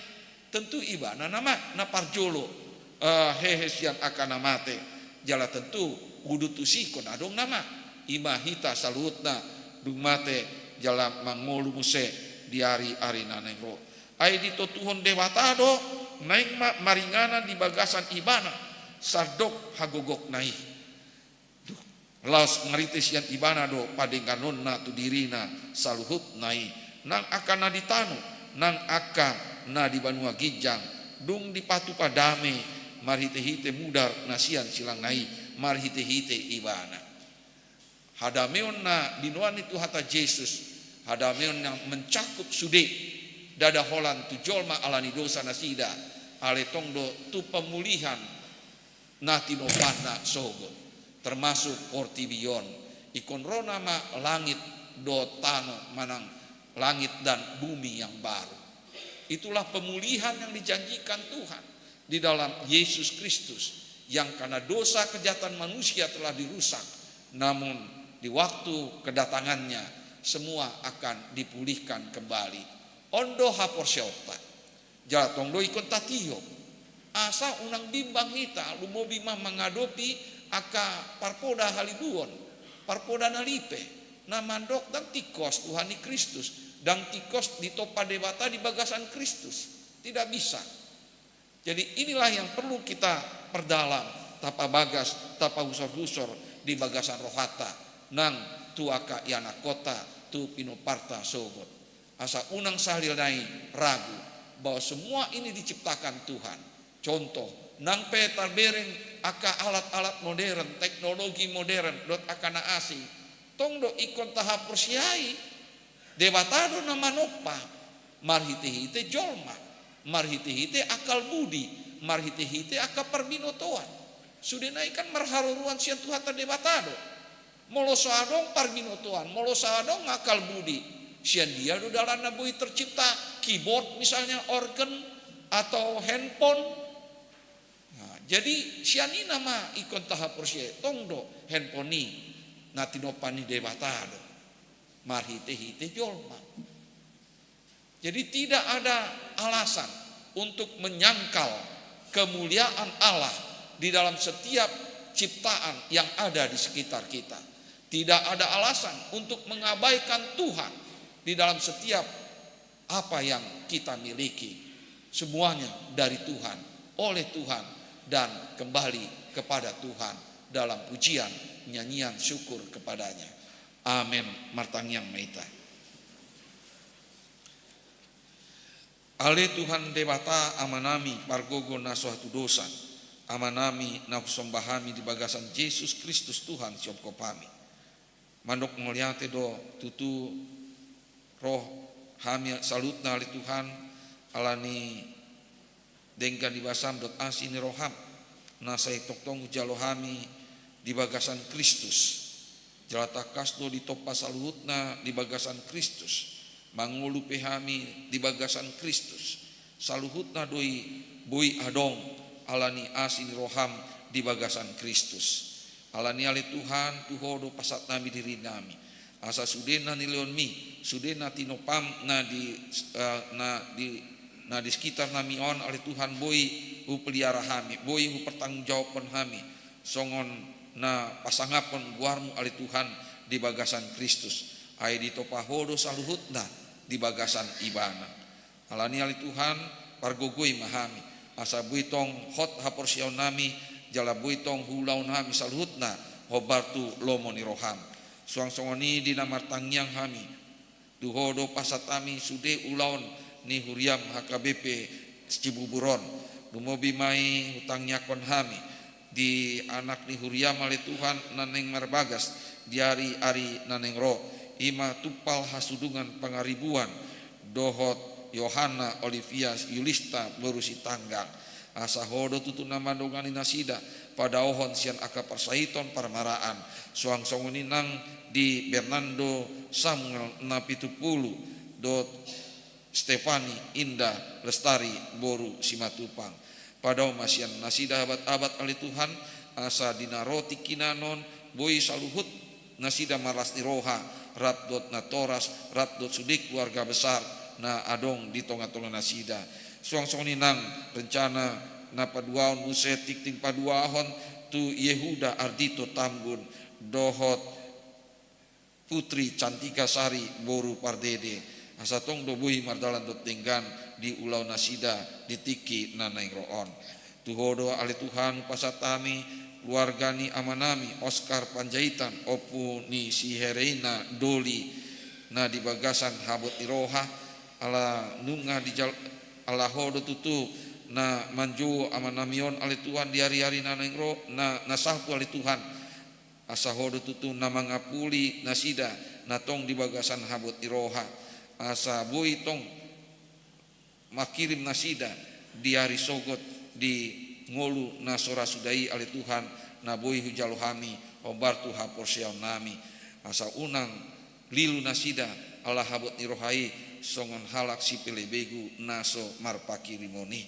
tentu ibana nama na parjolo, eh, hehe sian angka na mate. Jala tentu udut tusi ingkon adong nama, ima hita saluhutna dung mate jala mangolu muse di ari-ari na naeng ro. Ai ditontuhon Debata do naeng ma maringanan di bagasan ibana sandok hagogokna i. Laos marhite sian ibana do padengganonna tu dirina saluhutna i, nang angka na di tano, nang angka na di banua ginjang, dung dipatupa dame marhitehite mudar na sian silangna i, marhitehite ibana. Hadameon na binoan ni Tuhanta Jesus, hadameon yang mencakup sude Ndada holan tu jolma ala ni dosa nasida, alai tong do tu pemulihan na tinopanna sogot, termasuk portibi on. Ingkon ro nama langit dohot tano manang langit dan bumi yang baru. Itulah pemulihan yang dijanjikan Tuhan di dalam Yesus Kristus, yang karena dosa kejahatan manusia telah dirusak, namun di waktu kedatangannya semua akan dipulihkan kembali. On do haporseaonta. Jala tong do ingkon tatiop. Asa unang bimbang hita, lumobi ma mangadopi angka parpoda haliluon, parpoda na lipe, na mandok ndang tingkos Tuhan i Kristus, ndang tingkos ditompa Debata di bagasan Kristus. Tidak bisa. Jadi inilah yang perlu kita perdalam, tapabagas, tapahusor-husor di bagasan rohanta, nang tu angka ianakhonta, tu pinomparta sogot. Asa unang sahali nai ragu bahwa semua ini diciptakan Tuhan. Contoh, nang pe tarbereng angka alat-alat modern, teknologi modern, dohot angka na asing, tong do ingkon tahaporseai, Debata do na manompa, marhite-hite jolma, marhite-hite akal budi, marhite-hite angka parbinotoan. Sude nai kan marharuruan sian Tuhanta Debata do. Molo so adong parbinotoan, molo so adong akal budi, sian dia do dalanna boi tercipta keyboard misalnya, organ, atau handphone? Nah, jadi sian i nama ingkon tahaporseai, tong do handphone i na tinompa ni Debata do, marhite-hite jolma. Jadi tidak ada alasan untuk menyangkal kemuliaan Allah di dalam setiap ciptaan yang ada di sekitar kita. Tidak ada alasan untuk mengabaikan Tuhan di dalam setiap apa yang kita miliki. Semuanya dari Tuhan, oleh Tuhan, dan kembali kepada Tuhan dalam pujian, nyanyian syukur kepada-Nya. Amen. Martangiang ma hita. Ale Tuhan Debata Amanami, pargogo na so hatudosan, Amanami na husomba hami di bagasan Jesus Kristus Tuhan sihophop hami. Mandok mauliate do tutu ro hami saluhutna ale Tuhan, ala ni denggan ni basam dohot asi ni roham, na sai tongtong hujalo hami di bagasan Kristus. Jala tangkas do ditompa saluhutna di bagasan Kristus, mangolu pe hami di bagasan Kristus, saluhutna do i boi adong ala ni asi ni roham di bagasan Kristus. Ala ni i ale Tuhan, tu Ho do pasahat nami diri nami, asa sude na nilehonmi, sude na tinompam na di, eh, na di, na di sekitar nami on ale Tuhan, boi hupelihara hami, boi hupertanggungjawabhon hami, songon na pasangaphon goarmu ale Tuhan di bagasan Kristus, ai ditompa Ho do saluhutna di bagasan Ibana. Ala ni i ale Tuhan, pargogoi ma hami, asa boi tong hot haporseaon nami, jala boi tong huulahon hami saluhutna hombar tu lomo ni roham. Suang songon i di na martangiang hami, tu Ho do pasahat hami sude ulaon ni huriam H K B P Cibubur on. Lumobi ma i hutangiangkon hami di anak ni huriam ale Tuhan na naeng marbagas di ari-ari na naeng ro, i ma Tumpal Hasudungan Pangaribuan dohot Yohana Olivia Yulista boru Sitanggang. Asa Ho do tutu na mandongani nasida padaohon sian angka parsahiton parmaraan, suang songon i nang di Bernardo Samuel Napitupulu dohot Stefani Indah Lestari boru Simatupang. Padao ma sian nasida abat-abat ale Tuhan, asa di na ro tingkina on boi saluhut nasida marlas ni roha, rap dohot natoras, rap dohot sude keluarga besar na adong di tonga-tonga nasida. Suang songon i nang rencana na paduahon muse tingting paduahon tu Yehuda Ardito Tambun dohot Putri Cantika Sari boru Pardede, asa tong do boi mardalan dohot denggan di ulaon nasida di tingki na naeng ro on. Tu Ho do ale Tuhan hupasahat hami keluarga ni amanami Oskar Panjaitan, ompu ni si Hereina Doli, na di bagasan habot ni roha, ala nunga dijal-, ala Ho do tutu na manjou amanami on ale Tuhan di ari-ari na naeng ro, na, na salpu ale Tuhan. Asa Ho do tutu na mangapuli nasida na tong di bagasan habot ni roha, asa boi tong mangkirim nasida di ari sogot di ngolu na so ra suda i, ale Tuhan, na boi hujalo hami hombar tu haporseaonnami. Asa unang lilu nasida ala habot ni roha i songon halak sipelebegu na so marpangkirimon i.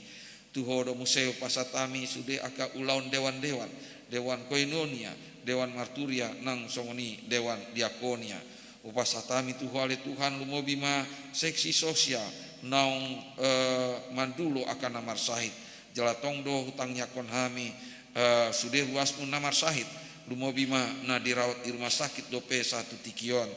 Tu Ho do muse hupasahat hami sude angka ulaon dewan-dewan, dewan koinonia, dewan marturia, nang songon i dewan diakonia. Hupasahat hami tu Ho ale Tuhan, lumobi ma seksi sosial naung, eh, mandulo angka na marsahit. Jala tong do hutangiangkon hami, eh, sude ruasmu na marsahit, lumobi ma na dirawat di rumah sakit dope sahat tu tingki on.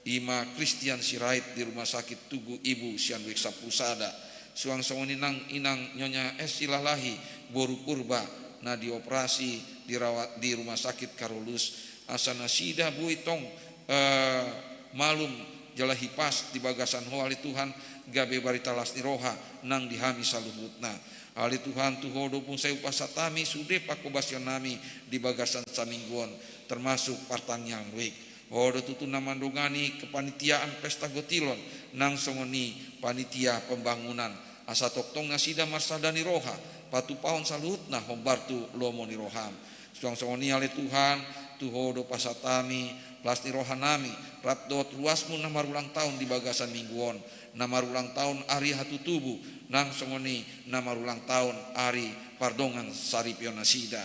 I ma Christian Sirait di Rumah Sakit Tugu Ibu sian Duek Sampulu Sada. Suang songon i nang inang Nyonya Esi Lalahi, boru Purba, na dioperasi dirawat di Rumah Sakit Karolus. Asa nasida boi tong, eh, malum jala hipas di bagasan Ho ale Tuhan, gabe barita las ni roha nang di hami saluhutna. Ale Tuhan, tu Ho do muse hupasahat hami sude panghobasionami di bagasan saminggu on, termasuk partangiangan week. Ho do tutu na mandongani kepanitiaan pesta gotilon, nang songon i panitia pembangunan. Asa tongtong nasida marsada ni roha patupahon saluhutna hombar tu lomo ni roham. Suang songon i ale Tuhan, tu Ho do pasahat hami las ni rohanami, rap dohot ruasmu na marulang taon di bagasan minggu on, na marulang taon ari hatutubu, nang songon i na marulang taon ari pardongan saripeon nasida.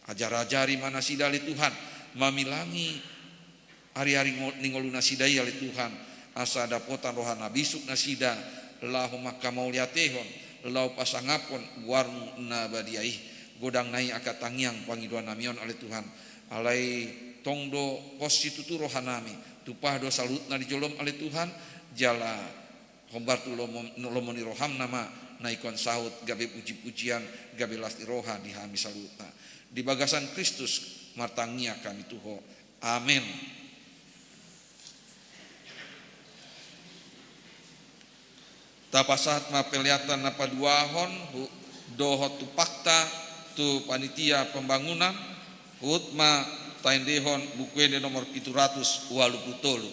Ajar-ajari ma nasida ale Tuhan, mamilangi ari-ari ngo-, ni ngolu nasida i ale Tuhan, asa dapotan roha na bisuk nasida, laho mangkamauliatehon, laho pasangaphon goarmu na badia i. Godang nai angka tangiang pangidoannami on ale Tuhan. Alai tong do pos situtu rohanami, tupa do saluhutna di jolom ale Tuhan, jala hombar tu lomo, lomo ni roham nama na ingkon saut gabe puji-pujian, gabe las ni roha di hami saluhutna. Di bagasan Kristus martangiang hami tu Ho. Amen. Tapasahat ma peleatan na paduahon hu-, dohot tumpakta tu panitia pembangunan, huhut ma taendehon Buku Ende nomor pitu ratus ualu pulu tolu.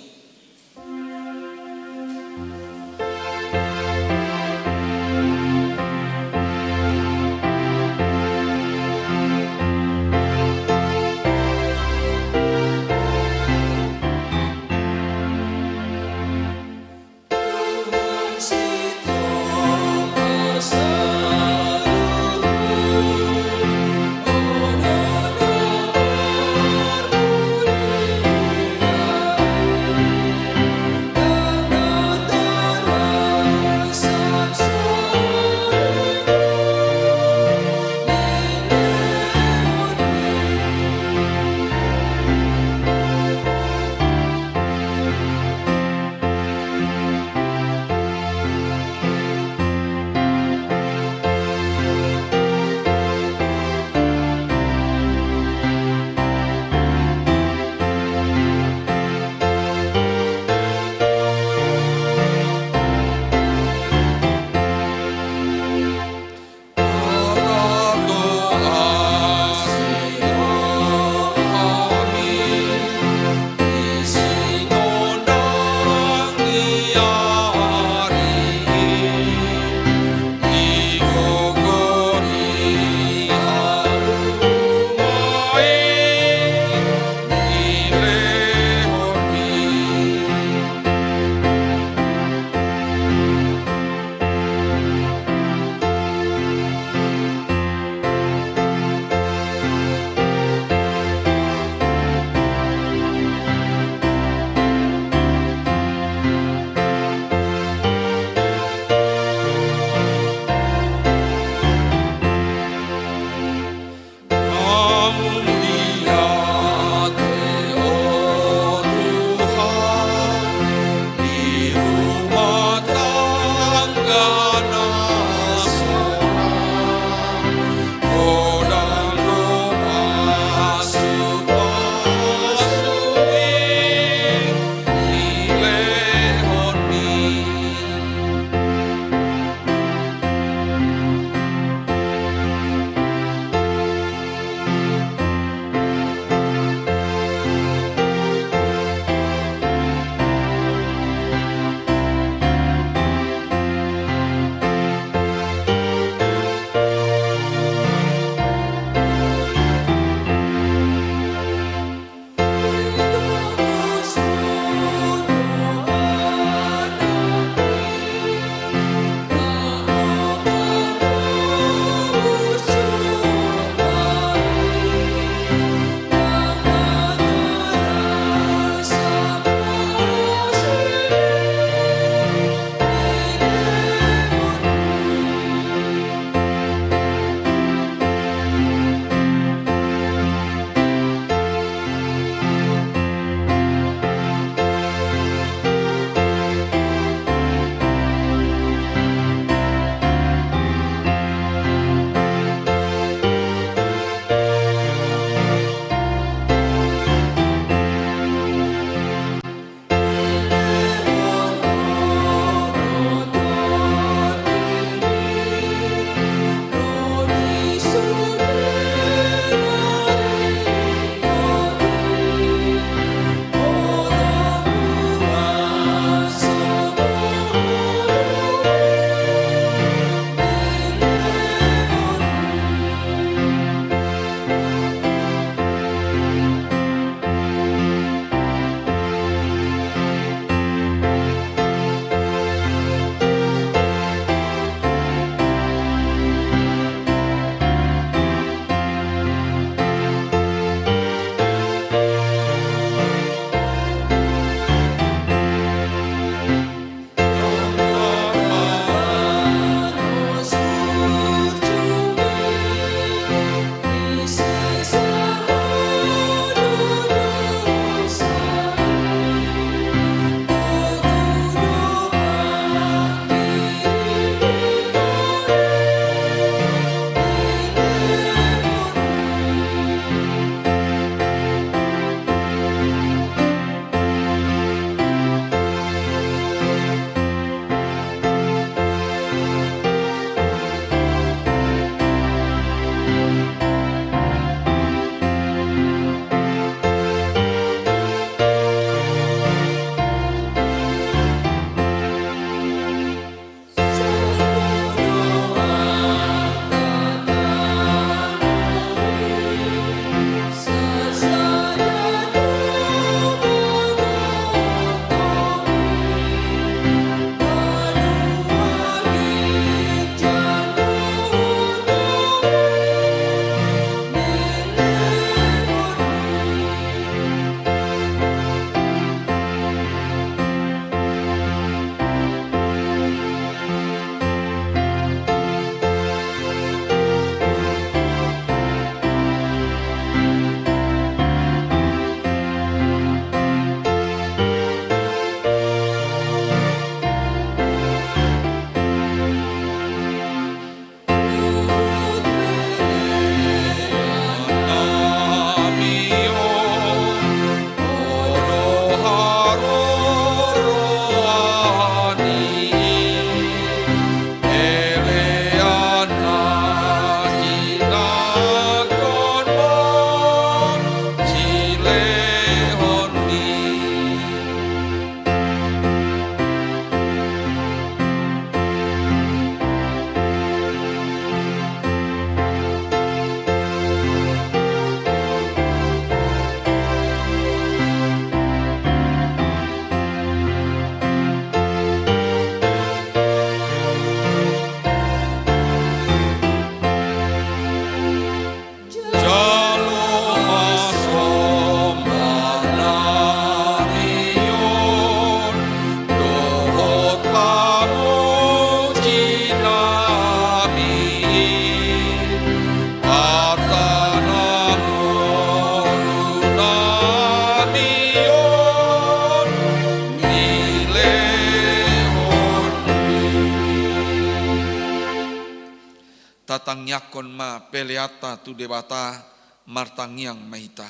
Tangiangkon ma peleanta tu Debata. Martangiang ma hita.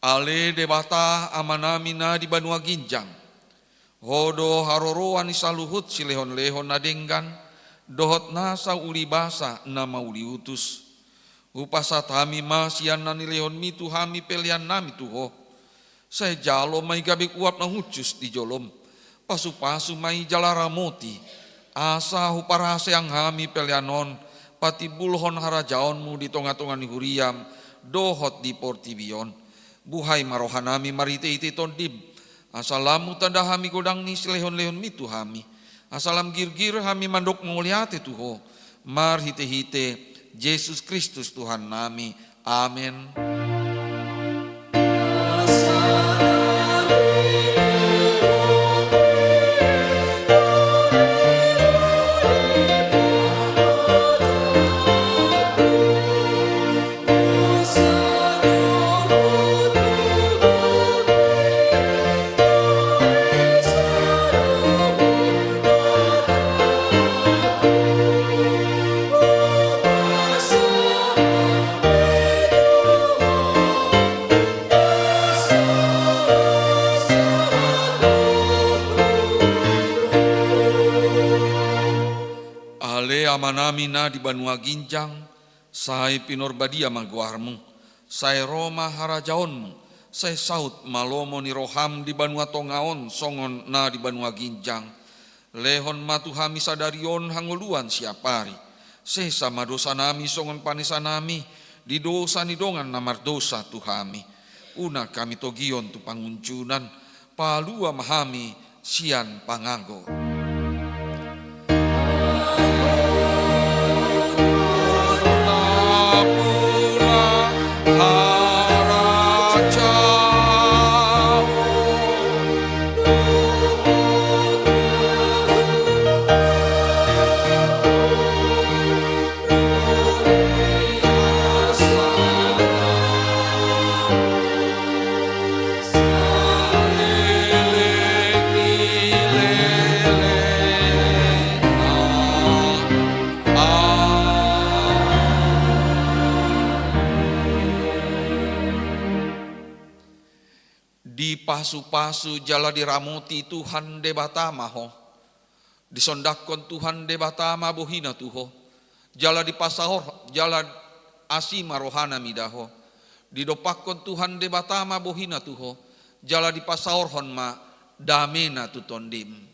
Ale Debata Amanami na di banua ginjang, Ho do haroroan ni saluhut silehonlehon na denggan dohot nasa ulibasa na mauliutus. Hupasahat hami ma sian na nilehonMi tu hami peleannami tu Ho. Sai jalo ma i gabe uap na hushus di joloM. Pasupasu ma i jala ramoti, asa huparaseang hami pelean on patimbulhon harajaonMu di tongatonga ni huriaM dohot di portibi on. Buhai ma rohanami marhitehite TondiM, asa lam hutanda hami godang ni silehonlehonMi tu hami, asa lam girgir hami mandok mauliate tu Ho, marhitehite Jesus Kristus Tuhannami. Amen. Ale Amanami na di banua ginjang, sai pinarbadia ma goarMu, sai ro ma harajaonMu, sai saut ma lomo ni rohaM di banua tonga on songon na di banua ginjang. Lehon ma tu hami sadari on hangoluan siapari. Sesa ma dosanami songon panesanami di dosa ni dongan na mardosa tu hami. Unang hami togihon tu pangunjunan, palua ma hami sian pangago. Dipasupasu jala diramoti Tuhan Debata ma ho. Disondangkon Tuhan Debata ma bohina tu ho, jala dipasaor, jala asi ma rohana mida ho. Didompakkon Tuhan Debata ma bohina tu ho, jala dipasaorhon ma damena tu tondim.